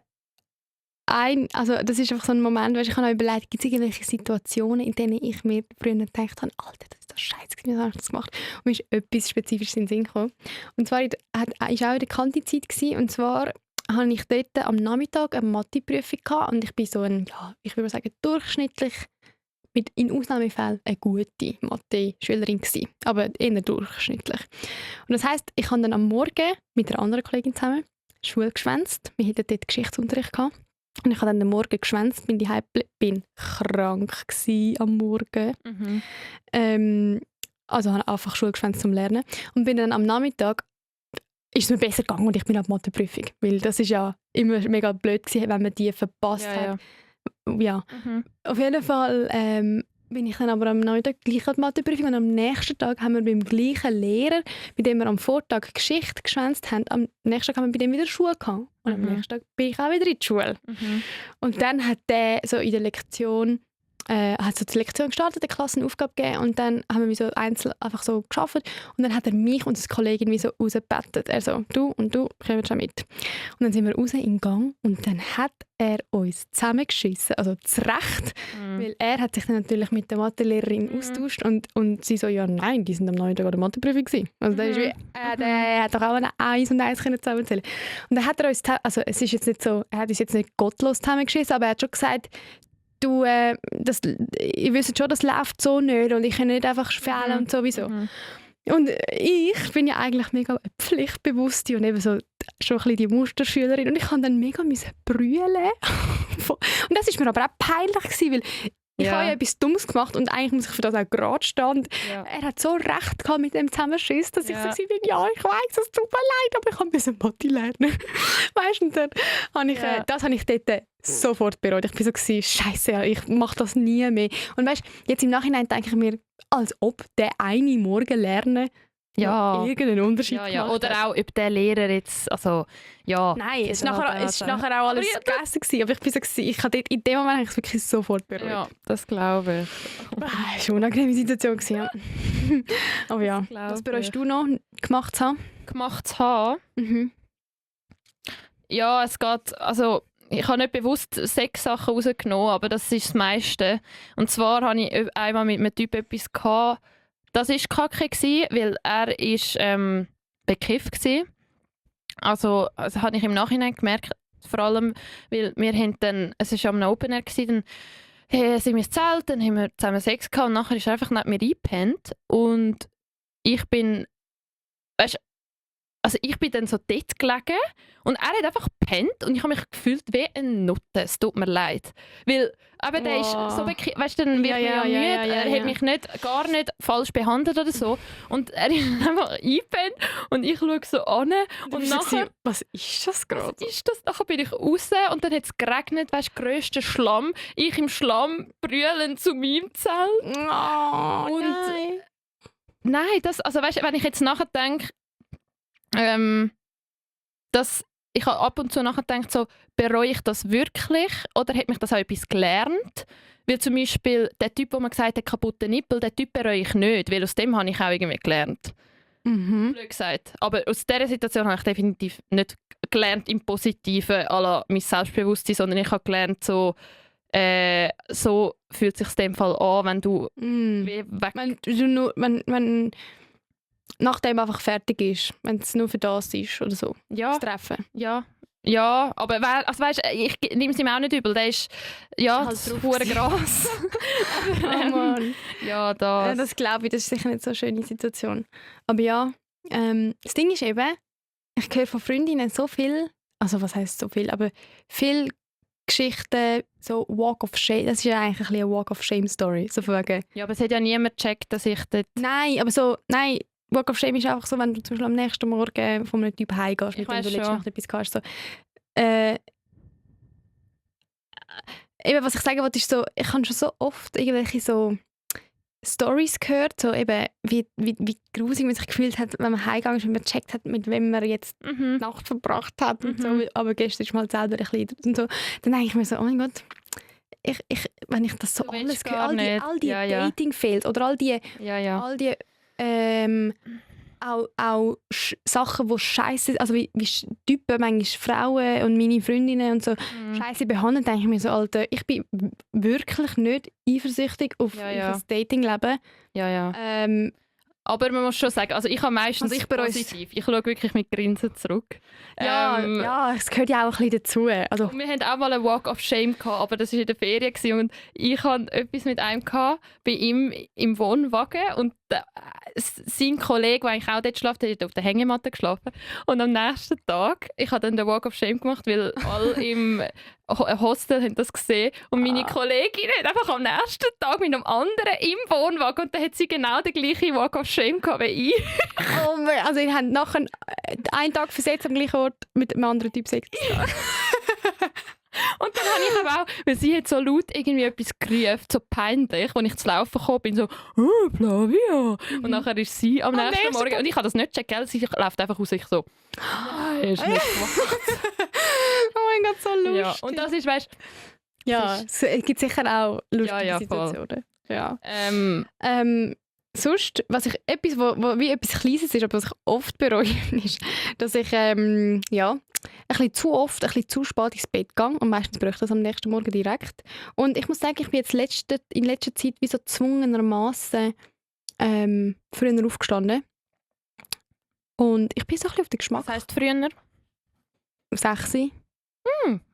also das ist einfach so ein Moment, weißt, ich habe mir überlegt, gibt es irgendwelche Situationen, in denen ich mir früher gedacht habe, Alter, das ist doch scheiße, wie habe ich das gemacht? Und mir ist etwas Spezifisches in den Sinn gekommen. Und zwar war auch in der Kantizeit gewesen, und zwar hatte ich dort am Nachmittag eine Matheprüfung gehabt, und ich bin so ich würde sagen, durchschnittlich, in Ausnahmefällen eine gute Mathe-Schülerin gewesen, aber eher durchschnittlich. Und das heisst, ich habe dann am Morgen mit einer anderen Kollegin zusammen Schule geschwänzt. Wir hatten dort Geschichtsunterricht gehabt. Und ich habe dann am Morgen geschwänzt, bin krank am Morgen. Also habe einfach Schule geschwänzt zum Lernen. Und bin dann am Nachmittag, ist es mir besser gegangen und ich bin auf Matheprüfung. Weil das ist ja immer mega blöd gewesen, wenn man die verpasst hat. Ja. Auf jeden Fall bin ich dann aber am Nachmittag gleich an die Matheprüfung, und am nächsten Tag haben wir beim gleichen Lehrer, bei dem wir am Vortag Geschichte geschwänzt haben, am nächsten Tag haben wir bei dem wieder Schule gehabt. Und am nächsten Tag bin ich auch wieder in die Schule. Und dann hat der so in der Lektion hat so die Lektion gestartet, eine Klassenaufgabe gegeben und dann haben wir so einzeln einfach so gearbeitet und dann hat er mich und das Kollegin wie so rausgebettet. Er so, du und du, kommen schon mit. Und dann sind wir raus im Gang und dann hat er uns zusammengeschissen, also zu Recht, weil er hat sich dann natürlich mit der Mathelehrerin austauscht und sie so, ja nein, die sind am Nachmittag an der Matheprüfung gewesen. Also der ist wie, der hat doch auch eine 1 und 1 zusammenzählen. Und dann hat er uns, also es ist jetzt nicht so, er hat uns jetzt nicht gottlos zusammengeschissen, aber er hat schon gesagt, du, ich wüsste schon, das läuft so nicht und ich kann nicht einfach fehlen und sowieso. Und ich bin ja eigentlich mega pflichtbewusste und eben so schon ein bisschen die Musterschülerin und ich habe dann mega brüllen. Und das war mir aber auch peinlich gewesen, weil ich habe ja etwas Dummes gemacht und eigentlich muss ich für das auch gerade stehen. Und er hat so recht gehabt mit dem Zusammenschiss, dass ich so bin, ja, ich weiss, es tut mir leid, aber ich habe Mathe lernen. Weißt du, und dann habe ich, das habe ich dort sofort bereut. Ich war so, Scheiße, ich mache das nie mehr. Und weißt, jetzt im Nachhinein denke ich mir, als ob der eine Morgen lernen irgendeinen Unterschied gemacht
oder auch, ob der Lehrer jetzt, also,
Nein, es war nachher auch alles gegessen gewesen, aber ich war so, ich habe dort in dem Moment eigentlich wirklich sofort bereut.
Ja, das glaube ich.
Das war eine unangenehme Situation gewesen, ja. Aber ja, was bereust du noch gemacht zu haben?
Gemacht zu haben? Ja, es geht, also ich habe nicht bewusst 6 Sachen rausgenommen, aber das ist das meiste. Und zwar hatte ich einmal mit einem Typ etwas gehabt, das war kacke, weil er ist bekifft war. Also das habe ich im Nachhinein gemerkt, vor allem, weil wir haben dann, es war am Open Air, dann sind wir ins Zelt, dann haben wir zusammen Sex gehabt und nachher ist er einfach neben mir eingepennt und ich bin, weißt, also ich bin dann so dort gelegen und er hat einfach gepennt und ich habe mich gefühlt wie eine Nutte. Es tut mir leid. Weil eben der ist so bekifft, weißt du, dann wird mir müde, er hat mich gar nicht falsch behandelt oder so. Und er ist einfach eingepennt und ich schaue so an und nachher...
Was ist das gerade?
Was ist das? Nachher bin ich raus und dann hat es geregnet, weißt du, grösster Schlamm. Ich im Schlamm brüllen zu meinem Zelt.
Oh,
und nein, das, also weißt du, wenn ich jetzt nachher denke, ich habe ab und zu nachher gedacht, so, bereue ich das wirklich oder hat mich das auch etwas gelernt? Weil zum Beispiel der Typ, wo man gesagt hat, kaputte Nippel, den Typ bereue ich nicht, weil aus dem habe ich auch irgendwie gelernt. Blöd gesagt. Aber aus dieser Situation habe ich definitiv nicht gelernt im Positiven, à la mein Selbstbewusstsein, sondern ich habe gelernt, so fühlt es sich in dem Fall an, wenn du
wenn nachdem einfach fertig ist, wenn es nur für das ist oder so, das Treffen.
Ja, aber also weißt, ich nehme es ihm auch nicht übel, der ist das pure Gras.
Mann.
Ja, das.
Das glaube ich, das ist sicher nicht so eine schöne Situation. Aber ja, das Ding ist eben, ich höre von Freundinnen so viel, also was heisst so viel, aber viel Geschichten, so Walk of Shame, das ist ja eigentlich ein bisschen eine Walk of Shame Story, so von wegen.
Ja, aber es hat ja niemand gecheckt, dass ich dort...
Nein, Walk of Shame ist einfach so, wenn du zum Beispiel am nächsten Morgen von einem Typ heimgehst, mit dem du letzte Nacht etwas hast. So, eben, was ich sagen wollte, ist so, ich habe schon so oft irgendwelche so Storys gehört, so eben, wie grusig man sich gefühlt hat, wenn man heimgegangen ist und man gecheckt hat, mit wem man jetzt die Nacht verbracht hat und so, aber gestern ist man halt selber ein bisschen und so. Dann denke ich mir so, oh mein Gott, wenn ich das so alles höre, all die Dating-Fails oder all die auch Sachen, die scheiße, also wie Typen, manchmal Frauen und meine Freundinnen und so scheiße behandeln, denke ich mir so, Alter, ich bin wirklich nicht eifersüchtig auf das Datingleben.
Aber man muss schon sagen, also ich habe meistens positiv. Ich schaue wirklich mit Grinsen zurück.
Es gehört ja auch ein bisschen dazu. Also.
Wir hatten auch mal einen Walk of Shame gehabt, aber das war in der Ferien und ich hatte etwas mit einem gehabt, bei ihm im Wohnwagen und sein Kollege, der eigentlich auch dort schläft, hat auf der Hängematte geschlafen. Und am nächsten Tag, ich habe dann den Walk of Shame gemacht, weil alle im Hostel haben das gesehen und meine Kollegin hat einfach am nächsten Tag mit einem anderen im Wohnwagen und dann hat sie genau den gleichen Walk of Shame gehabt wie ich.
Also ihr habt nachher einen Tag versetzt am gleichen Ort mit einem anderen Typ Sex.
Und dann habe ich aber auch, weil sie hat so laut irgendwie etwas gerufen, so peinlich, als ich zu laufen gekommen bin, so Flavia. Und nachher ist sie am nächsten Morgen, und ich habe das nicht gecheckt, gell? Sie läuft einfach raus, ich so, hast du nicht gemacht.
Oh mein Gott, so lustig.
Ja, und das ist, weißt,
Ja, es gibt sicher auch lustige Situationen. Ja. Sonst, was etwas Kleines ist, aber was ich oft bereue, ist, dass ich ein bisschen zu oft, ein bisschen zu spät ins Bett gehe und meistens bereue ich das am nächsten Morgen direkt. Und ich muss sagen, ich bin jetzt in letzter Zeit wie so gezwungenermaßen früher aufgestanden. Und ich bin so ein bisschen auf den Geschmack.
Was heisst früher?
6 Uhr.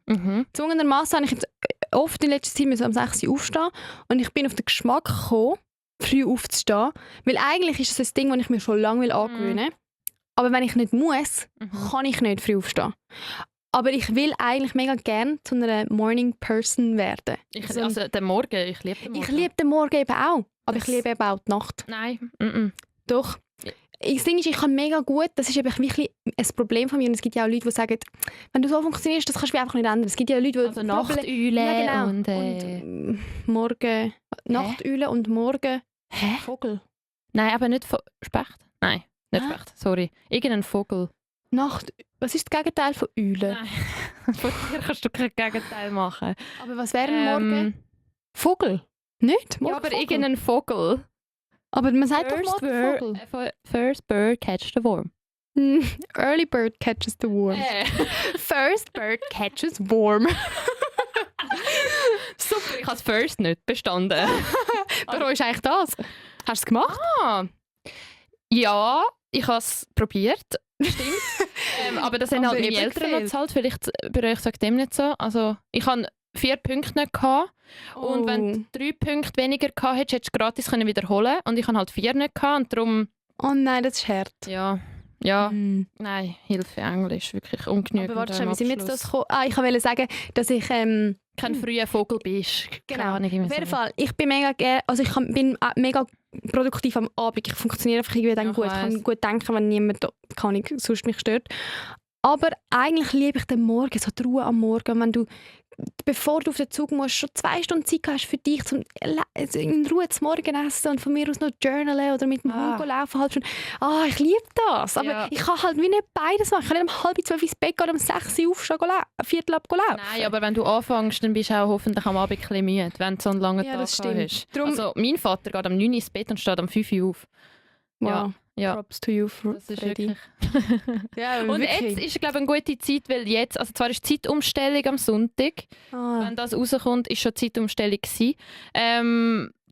Mhm.
Gezwungenermaßen habe ich jetzt oft in letzter Zeit um 6 Uhr aufstehen und ich bin auf den Geschmack gekommen, früh aufzustehen, weil eigentlich ist es ein Ding, das ich mir schon lange angewöhnen will. Aber wenn ich nicht muss, kann ich nicht früh aufstehen. Aber ich will eigentlich mega gerne zu einer Morning Person werden.
Also den Morgen, ich liebe den Morgen.
Ich liebe den Morgen eben auch, aber ich liebe eben auch die Nacht.
Nein.
Doch. Das Ding ist, ich kann mega gut, das ist eben wirklich ein Problem von mir. Und es gibt ja auch Leute, die sagen, wenn du so funktionierst, das kannst du einfach nicht ändern. Es gibt ja Leute, die
also Nachteule
und Morgen... Nachteule und Morgen... Vogel.
Nein, aber nicht Specht. Nein, nicht Specht, sorry. Irgendein Vogel.
Was ist das Gegenteil von Eule?
Nein, von dir kannst du kein Gegenteil machen.
Aber was wäre Morgen? Vogel? Nicht?
Ja, aber irgendein Vogel.
Aber man sagt doch Morgenvogel.
First bird catches the worm.
Early bird catches the worm. First bird catches worm.
Super, ich habe das First nicht bestanden.
Warum ist eigentlich das? Hast du es gemacht?
Ja, ich habe es probiert. Stimmt. Aber das haben halt meine Eltern noch gezahlt. Vielleicht bereue ich es dem nicht so. Also, ich hatte 4 Punkte nicht gehabt. Und wenn du 3 Punkte weniger gehabt hättest, hättest du gratis wiederholen. Und ich hatte halt 4 nicht gehabt. Und darum...
Oh nein, das ist hart.
Ja. Nein, Hilfe Englisch, wirklich ungenügend.
Aber warte, wie sind wir jetzt das gekommen? Ich wollte sagen, dass ich...
kein früher Vogel bist.
Genau, auf jeden Fall. Ich bin mega gerne... Also ich bin mega produktiv am Abend. Ich funktioniere einfach irgendwie dann gut. Ich kann gut denken, wenn niemand sonst mich stört. Aber eigentlich liebe ich den Morgen, so die Ruhe am Morgen. Wenn du, bevor du auf den Zug musst, schon 2 Stunden Zeit hast für dich, um in Ruhe zu Morgen essen und von mir aus noch journalen oder mit dem Hund laufen. Halt schon. Ich liebe das. Aber ich kann halt wie nicht beides machen. Ich kann nicht um 11:30 ins Bett gehen und um 6 Uhr aufstehen, Viertel ab laufen.
Nein, aber wenn du anfängst, dann bist du auch hoffentlich am Abend ein bisschen müde, wenn du so einen langen Tag hast. Also mein Vater geht um 9 Uhr ins Bett und steht um 5 Uhr auf.
Wow. Ja. Props to you,
das ist wirklich.
Ja,
und
wirklich.
jetzt ist, glaube ich, eine gute Zeit, weil jetzt, also zwar ist Zeitumstellung am Sonntag, wenn das rauskommt, ist schon Zeitumstellung gewesen.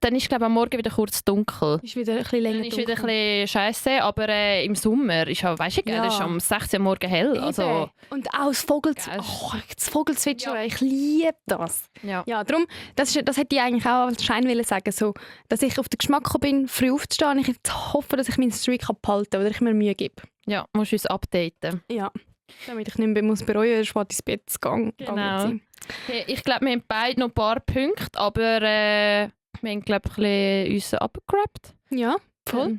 Dann ist, glaube ich, am Morgen wieder kurz dunkel.
Ist wieder ein bisschen länger
dann ist wieder ein bisschen scheisse, aber im Sommer ist ja, weißt du, ist um 16 Uhr morgen hell. Also,
und auch das Vogelzwitschern, ich liebe das.
Ja,
darum, das hätte ich eigentlich auch als Schein sagen, so, dass ich auf den Geschmack gekommen bin, früh aufzustehen. Ich jetzt hoffe, dass ich meinen Streak behalten kann oder ich mir Mühe gebe.
Ja, musst du uns updaten.
Ja, damit ich nicht mehr bereuen muss, spät ins Bett zu gehen.
Genau. Okay, ich glaube, wir haben beide noch ein paar Punkte, aber... Wir haben, glaube ich, uns abgegrabt.
Ja, voll.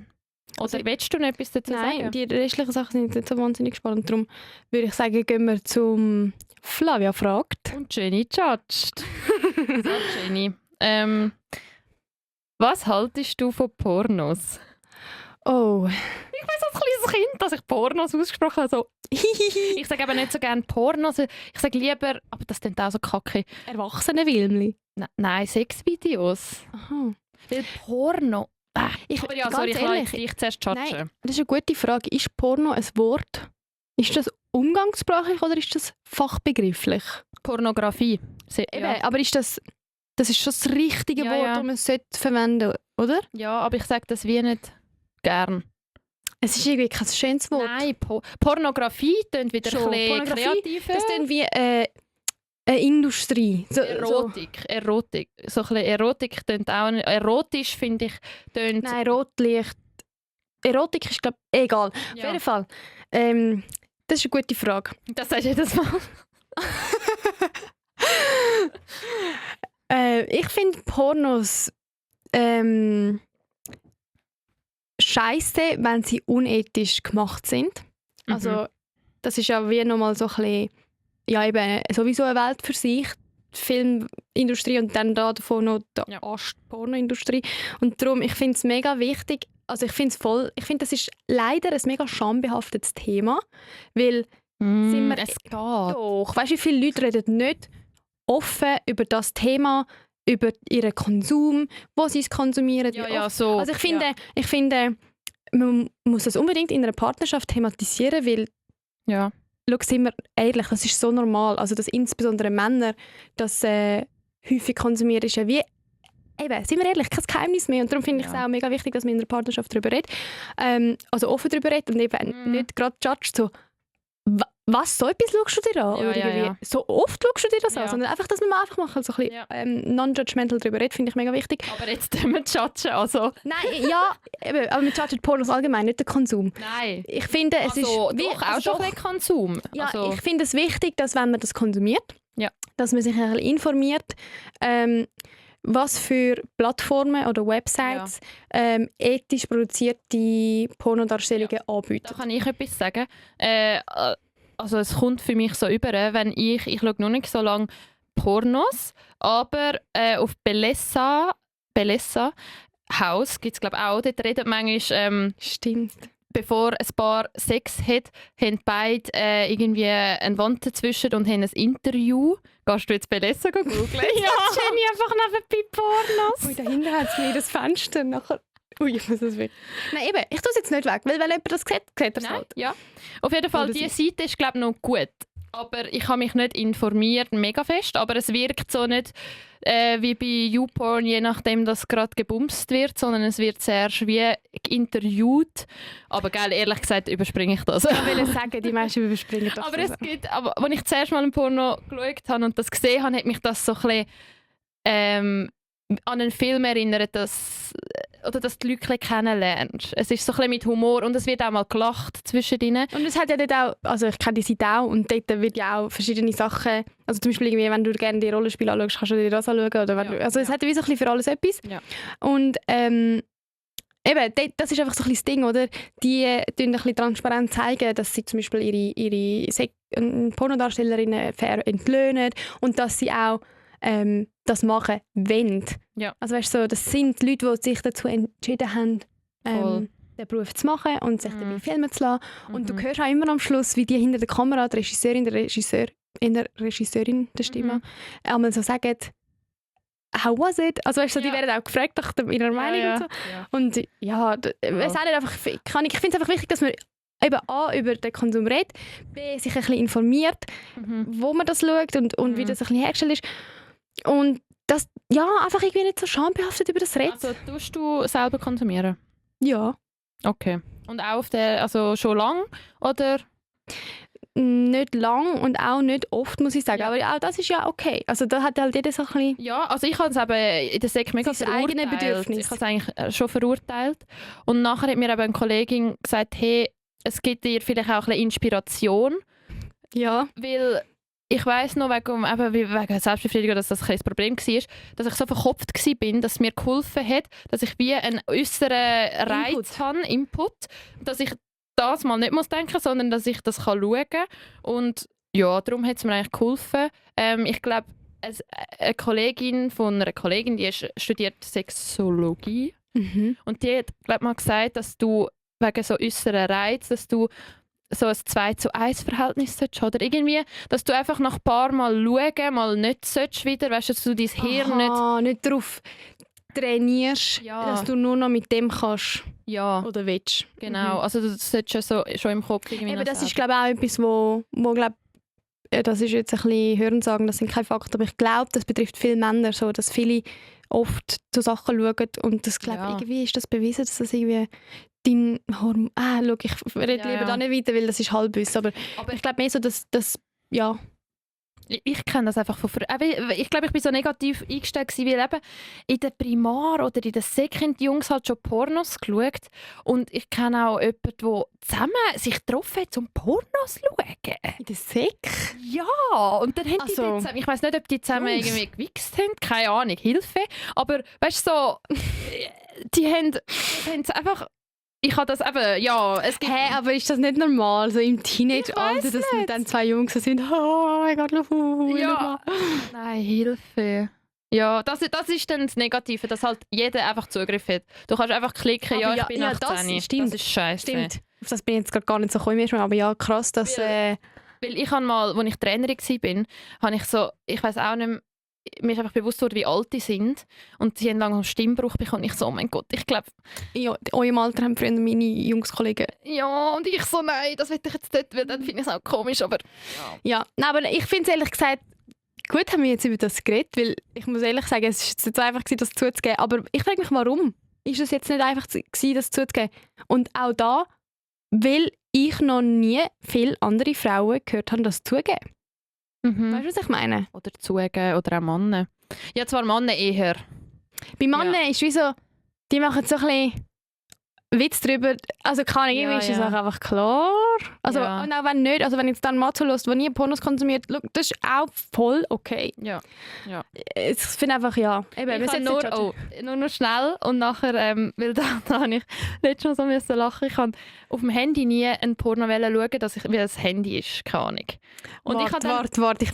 Oder willst du noch etwas dazu sagen?
Nein, die restlichen Sachen sind nicht so wahnsinnig spannend. Darum würde ich sagen, gehen wir zum Flavia fragt.
Und Jenny judged. So, Jenny. Was haltest du von Pornos?
Oh.
Ich weiß als kleines Kind, dass ich Pornos ausgesprochen habe. So. Ich sage aber nicht so gerne Pornos. Ich sage lieber, aber das klingt auch so kacke.
Erwachsenenfilmli.
Nein, Sexvideos.
Aha.
Weil Porno...
Aber ja,
sorry, ich zuerst judgen.
Nein, das ist eine gute Frage. Ist Porno ein Wort? Ist das umgangssprachlich oder ist das fachbegrifflich?
Pornografie.
Eben, aber ist das ist schon das richtige Wort, das man verwenden sollte, oder?
Ja, aber ich sage das wie nicht gern.
Es ist irgendwie kein schönes Wort.
Nein, Pornografie klingt wieder ein bisschen kreativer.
Das klingt wie eine Industrie.
Erotik. So ein bisschen Erotik klingt auch nicht. Erotisch finde ich tönt.
Nein, Rotlicht. Erotik ist, glaube ich, egal.
Ja.
Auf jeden Fall. Das ist eine gute Frage.
Das sagst du jedes Mal.
Ich finde Pornos scheisse, wenn sie unethisch gemacht sind. Also, das ist ja wie nochmal so ein bisschen, ja, eben sowieso eine Welt für sich. Die Filmindustrie und dann davon noch die Pornoindustrie. Und darum, ich finde es mega wichtig, also ich finde das ist leider ein mega schambehaftetes Thema, weil
es geht.
Doch, weißt du, wie viele Leute reden nicht offen über das Thema, über ihren Konsum, wo sie es konsumieren.
So.
Also ich finde, man muss das unbedingt in einer Partnerschaft thematisieren, weil schau, sind wir ehrlich, das ist so normal. Also dass insbesondere Männer das häufig konsumieren, ist ja wie, eben, sind wir ehrlich, kein Geheimnis mehr. Und darum finde ich es auch mega wichtig, dass man in der Partnerschaft darüber redet. Also offen darüber redet und eben nicht gerade judgt, so, was, so etwas schaust du dir an? Oder irgendwie, so oft schaust du dir das an? Sondern einfach, dass man einfach mal so ein bisschen non-judgmental darüber redet, finde ich mega wichtig.
Aber jetzt tun wir judgen, also...
Nein, eben, aber wir judgen Pornos allgemein, nicht den Konsum.
Nein.
Ich finde, es ist...
Doch, auch schon ein bisschen Konsum.
Ja, ich finde es wichtig, dass wenn man das konsumiert, dass man sich ein bisschen informiert, was für Plattformen oder Websites ethisch produzierte Pornodarstellungen anbieten.
Da kann ich etwas sagen. Also es kommt für mich so über, wenn ich schaue noch nicht so lange Pornos, aber auf Bellesa Haus gibt es glaube ich auch, dort redet manchmal,
stimmt.
Bevor ein Paar Sex hat, haben beide irgendwie eine Wand dazwischen und haben ein Interview. Gehst du jetzt Bellesa googeln?
Ja. Jenny einfach nebenbei Pornos. Ui, dahinter hat es mir das Fenster nachher. Ui, ich muss das weg. Nein, eben, ich tue es jetzt nicht weg, weil wenn jemand das sieht, sieht er es halt.
Ja. Auf jeden Fall, diese Seite ist glaube ich noch gut. Aber ich habe mich nicht informiert, mega fest. Aber es wirkt so nicht wie bei YouPorn, je nachdem, dass gerade gebumst wird, sondern es wird sehr wie interviewt. Aber geil, ehrlich gesagt, überspringe ich das.
Ich will sagen, die meisten überspringen das.
Aber es gibt, als ich zuerst mal ein Porno geschaut habe und das gesehen habe, hat mich das so ein bisschen an einen Film erinnert, dass du die Leute kennenlernst. Es ist so ein bisschen mit Humor und es wird auch mal gelacht zwischen ihnen.
Und es hat ja dort auch, also ich kenne die Seite auch und dort wird ja auch verschiedene Sachen, also zum Beispiel irgendwie, wenn du gerne die Rollenspiele anschaust, kannst du dir das anschauen. Oder wenn du, also es hat ja wie so ein bisschen für alles etwas.
Ja.
Und eben, das ist einfach so ein bisschen das Ding, oder? Die tun ein bisschen transparent zeigen, dass sie zum Beispiel ihre Pornodarstellerinnen fair entlöhnen und dass sie auch das machen wollen.
Ja.
Also weißt du, so, das sind Leute, die sich dazu entschieden haben, den Beruf zu machen und sich dabei filmen zu lassen. Und du hörst auch immer am Schluss, wie die hinter der Kamera, die Regisseurin, der Regisseurin der Stimme, einmal so sagen, «How was it?» Also weißt du, die werden auch gefragt nach ihrer Meinung und so. Ja. Und es hat einfach, ich finde es einfach wichtig, dass man eben A, über den Konsum redet, B, sich ein bisschen informiert, wo man das schaut und wie das ein bisschen hergestellt ist. Und das, einfach irgendwie nicht so schambehaftet über das redet.
Also tust du selber konsumieren?
Ja.
Okay. Und auch also schon lang, oder?
Nicht lang und auch nicht oft, muss ich sagen. Ja. Aber auch das ist ja okay. Also da hat halt jeder so ein bisschen...
Ja, also ich habe es eben in der Sek mega verurteilt. Eigene Bedürfnis. Ich habe es eigentlich schon verurteilt. Und nachher hat mir eben eine Kollegin gesagt, hey, es gibt dir vielleicht auch ein bisschen Inspiration.
Ja.
Weil ich weiss noch, wegen Selbstbefriedigung, dass das ein Problem war, dass ich so verkopft war, dass es mir geholfen hat, dass ich wie einen äußeren Reiz habe, Input, dass ich das mal nicht muss denken, sondern dass ich das schauen kann. Und ja, darum hat es mir eigentlich geholfen. Ich glaube, eine Kollegin von einer Kollegin, die studiert Sexologie. Und die hat, glaube mal gesagt, dass du wegen so äußeren Reiz, dass du so ein 2:1 Verhältnis oder irgendwie, dass du einfach nach ein paar Mal schauen, mal nicht sollst wieder, weißt du, dass du dein Hirn
nicht darauf trainierst, dass du nur noch mit dem kannst oder willst.
Genau, also du solltest schon im Kopf irgendwie
eben, das ist glaube ich auch etwas, wo glaub, das ist jetzt ein bisschen Hörensagen, das sind keine Fakten, aber ich glaube, das betrifft viele Männer so, dass viele oft zu Sachen schauen und das glaube irgendwie ist das bewiesen, dass das irgendwie dein Hormon... schau, ich rede lieber da nicht weiter, weil das ist Halbwissen, aber ich glaube mehr so, dass ja...
Ich kenne das einfach von früher. Ich glaube, ich war so negativ eingestellt, weil eben in der Primar oder in der Sek haben die Jungs halt schon Pornos geschaut. Und ich kenne auch jemanden, der zusammen sich getroffen hat, um Pornos zu schauen.
In der Sek?
Ja, und dann haben die zusammen, ich weiss nicht, ob die zusammen irgendwie gewichst haben, keine Ahnung, Hilfe. Aber weißt du, so, die haben es einfach... Ich habe das eben, es gibt...
aber ist das nicht normal, so im Teenage-Alter, dass dann zwei Jungs sind, oh mein Gott,
Nein, Hilfe. Ja, das ist dann das Negative, dass halt jeder einfach Zugriff hat. Du kannst einfach klicken, ich bin 18.
Das stimmt.
Das ist scheiße.
Stimmt. Auf das bin ich jetzt gar nicht so gekommen, aber ja, krass, dass...
Weil ich habe mal, als ich Trainerin war, habe ich so, ich weiss auch nicht mehr, mir ist einfach bewusst wurde, wie alt die sind. Und sie haben langsam Stimmbruch bekommen. Ich so, oh mein Gott, ich glaube...
Ja, in eurem Alter haben früher meine Jungskollegen.
Ja, und ich so, nein, das will ich jetzt nicht, weil dann finde ich es auch komisch, aber...
Ja, nein, aber ich finde es ehrlich gesagt, gut haben wir jetzt über das geredet, weil ich muss ehrlich sagen, es war jetzt nicht so einfach, das zuzugeben. Aber ich frage mich, warum ist es jetzt nicht einfach gewesen, das zuzugeben? Und auch da, weil ich noch nie viele andere Frauen gehört habe, das zugeben.
Mhm.
Weißt du, was ich meine?
Oder zugeben, oder auch Männer. Ja, zwar Männer eher.
Bei Männern ist wie so, die machen so ein bisschen Witz drüber. Also keine Ahnung, irgendwie ist es auch einfach klar. Also, und auch wenn nicht, also wenn jetzt dann Mann zuhört, der nie Pornos konsumiert, look, das ist auch voll okay.
Ja.
Ich finde einfach, ja. Eben,
ich kann nur noch schnell und nachher, weil da habe ich letztens so müssen lachen. Ich kann auf dem Handy nie eine Porno schauen, wie das Handy ist, keine Ahnung. Und
warte,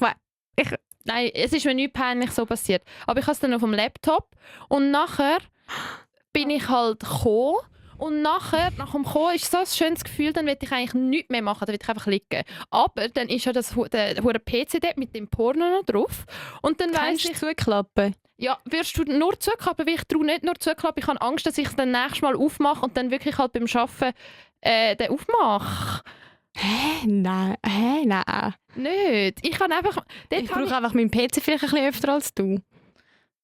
nein, es ist mir nicht peinlich so passiert. Aber ich habe es dann auf dem Laptop und nachher bin ich halt gekommen. Und nach dem Kommen ist so ein schönes Gefühl, dann will ich eigentlich nichts mehr machen, dann will ich einfach liegen. Aber dann ist ja der PC dort mit dem Porno noch drauf. Und dann weiss ich...
zuklappen?
Ja, wirst du nur zuklappen, weil ich traue nicht nur zuklappen. Ich habe Angst, dass ich es dann nächstes Mal aufmache und dann wirklich halt beim Arbeiten den aufmache.
Nein.
Nicht. Ich kann einfach...
Ich brauche einfach meinen PC vielleicht ein bisschen öfter als du.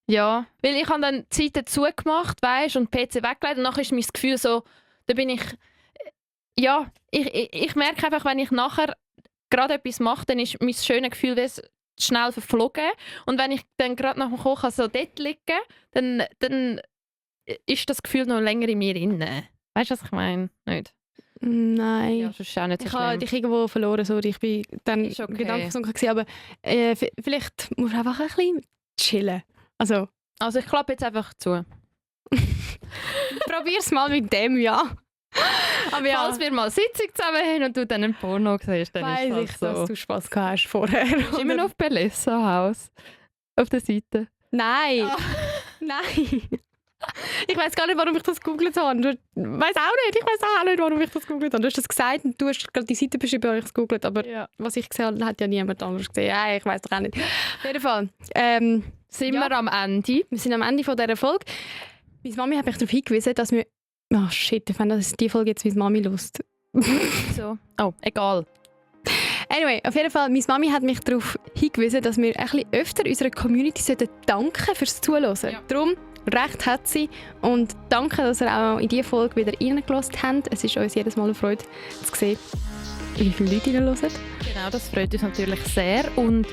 Ja, weil ich habe dann die Seite zugemacht, weißt, und den PC weggelegt und nachher ist mein Gefühl so, da bin ich, ja, ich merke einfach, wenn ich nachher gerade etwas mache, dann ist mein schönes Gefühl schnell verflogen und wenn ich dann gerade nach dem Kochen so dort liege, dann ist das Gefühl noch länger in mir drin. Weißt du, was ich meine? Nicht?
Nein.
Ja, das ist auch nicht so
ich habe dich irgendwo verloren, sorry. Ich bin dann gedankenversunken gewesen, aber vielleicht musst du einfach ein bisschen chillen. Also
ich klappe jetzt einfach zu.
Probier's mal mit dem, ja.
Aber ja. Falls wir mal Sitzung zusammen haben und du dann einen Porno siehst, dann
weiss
ist das so.
Dass du Spass gehabt hast vorher.
Bist immer noch auf Bellessa Haus auf der Seite?
Nein. Ja. Nein. Ich weiss gar nicht, warum ich das gegoogelt habe. Ich weiss auch nicht, warum ich das gegoogelt habe. Du hast das gesagt und du hast gerade die Seite beschrieben, weil ich es gegoogelt habe. Aber was ich gesehen habe, hat ja niemand anderes gesehen. Ja, ich weiss doch auch nicht. Auf jeden Fall.
Sind wir am Ende?
Wir sind am Ende von dieser Folge. Meine Mami hat mich darauf hingewiesen, dass wir... Oh shit, ich finde, dass die Folge jetzt meine Mami lust.
So. Oh, egal.
Anyway, auf jeden Fall, meine Mami hat mich darauf hingewiesen, dass wir ein bisschen öfter unserer Community danken fürs Zuhören. Ja. Darum, recht hat sie. Und danke, dass ihr auch in diese Folge wieder reingelassen habt. Es ist uns jedes Mal eine Freude zu sehen, wie viele Leute reinhören.
Genau, das freut uns natürlich sehr. Und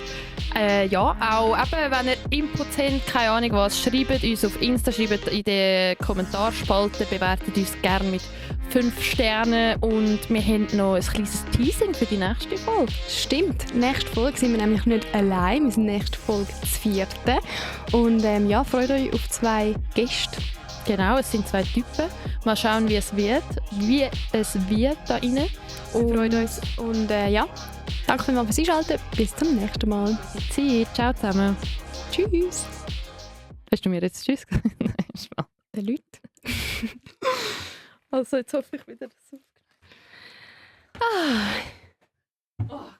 auch eben, wenn ihr Input habt, keine Ahnung was, schreibt uns auf Insta, schreibt in die Kommentarspalte, bewertet uns gerne mit 5 Sternen und wir haben noch ein kleines Teasing für die nächste Folge.
Stimmt, nächste Folge sind wir nämlich nicht allein, wir sind nächste Folge das 4. Und freut euch auf 2 Gäste.
Genau, es sind 2 Typen. Mal schauen, wie es wird da rein.
Freut uns. Und danke vielmals fürs Einschalten. Bis zum nächsten Mal.
Ciao zusammen.
Tschüss.
Hast du mir jetzt Tschüss gesagt? Nein, Spaß.
Den Leuten.
Also, jetzt hoffe ich wieder, dass es aufgeht.
Oh.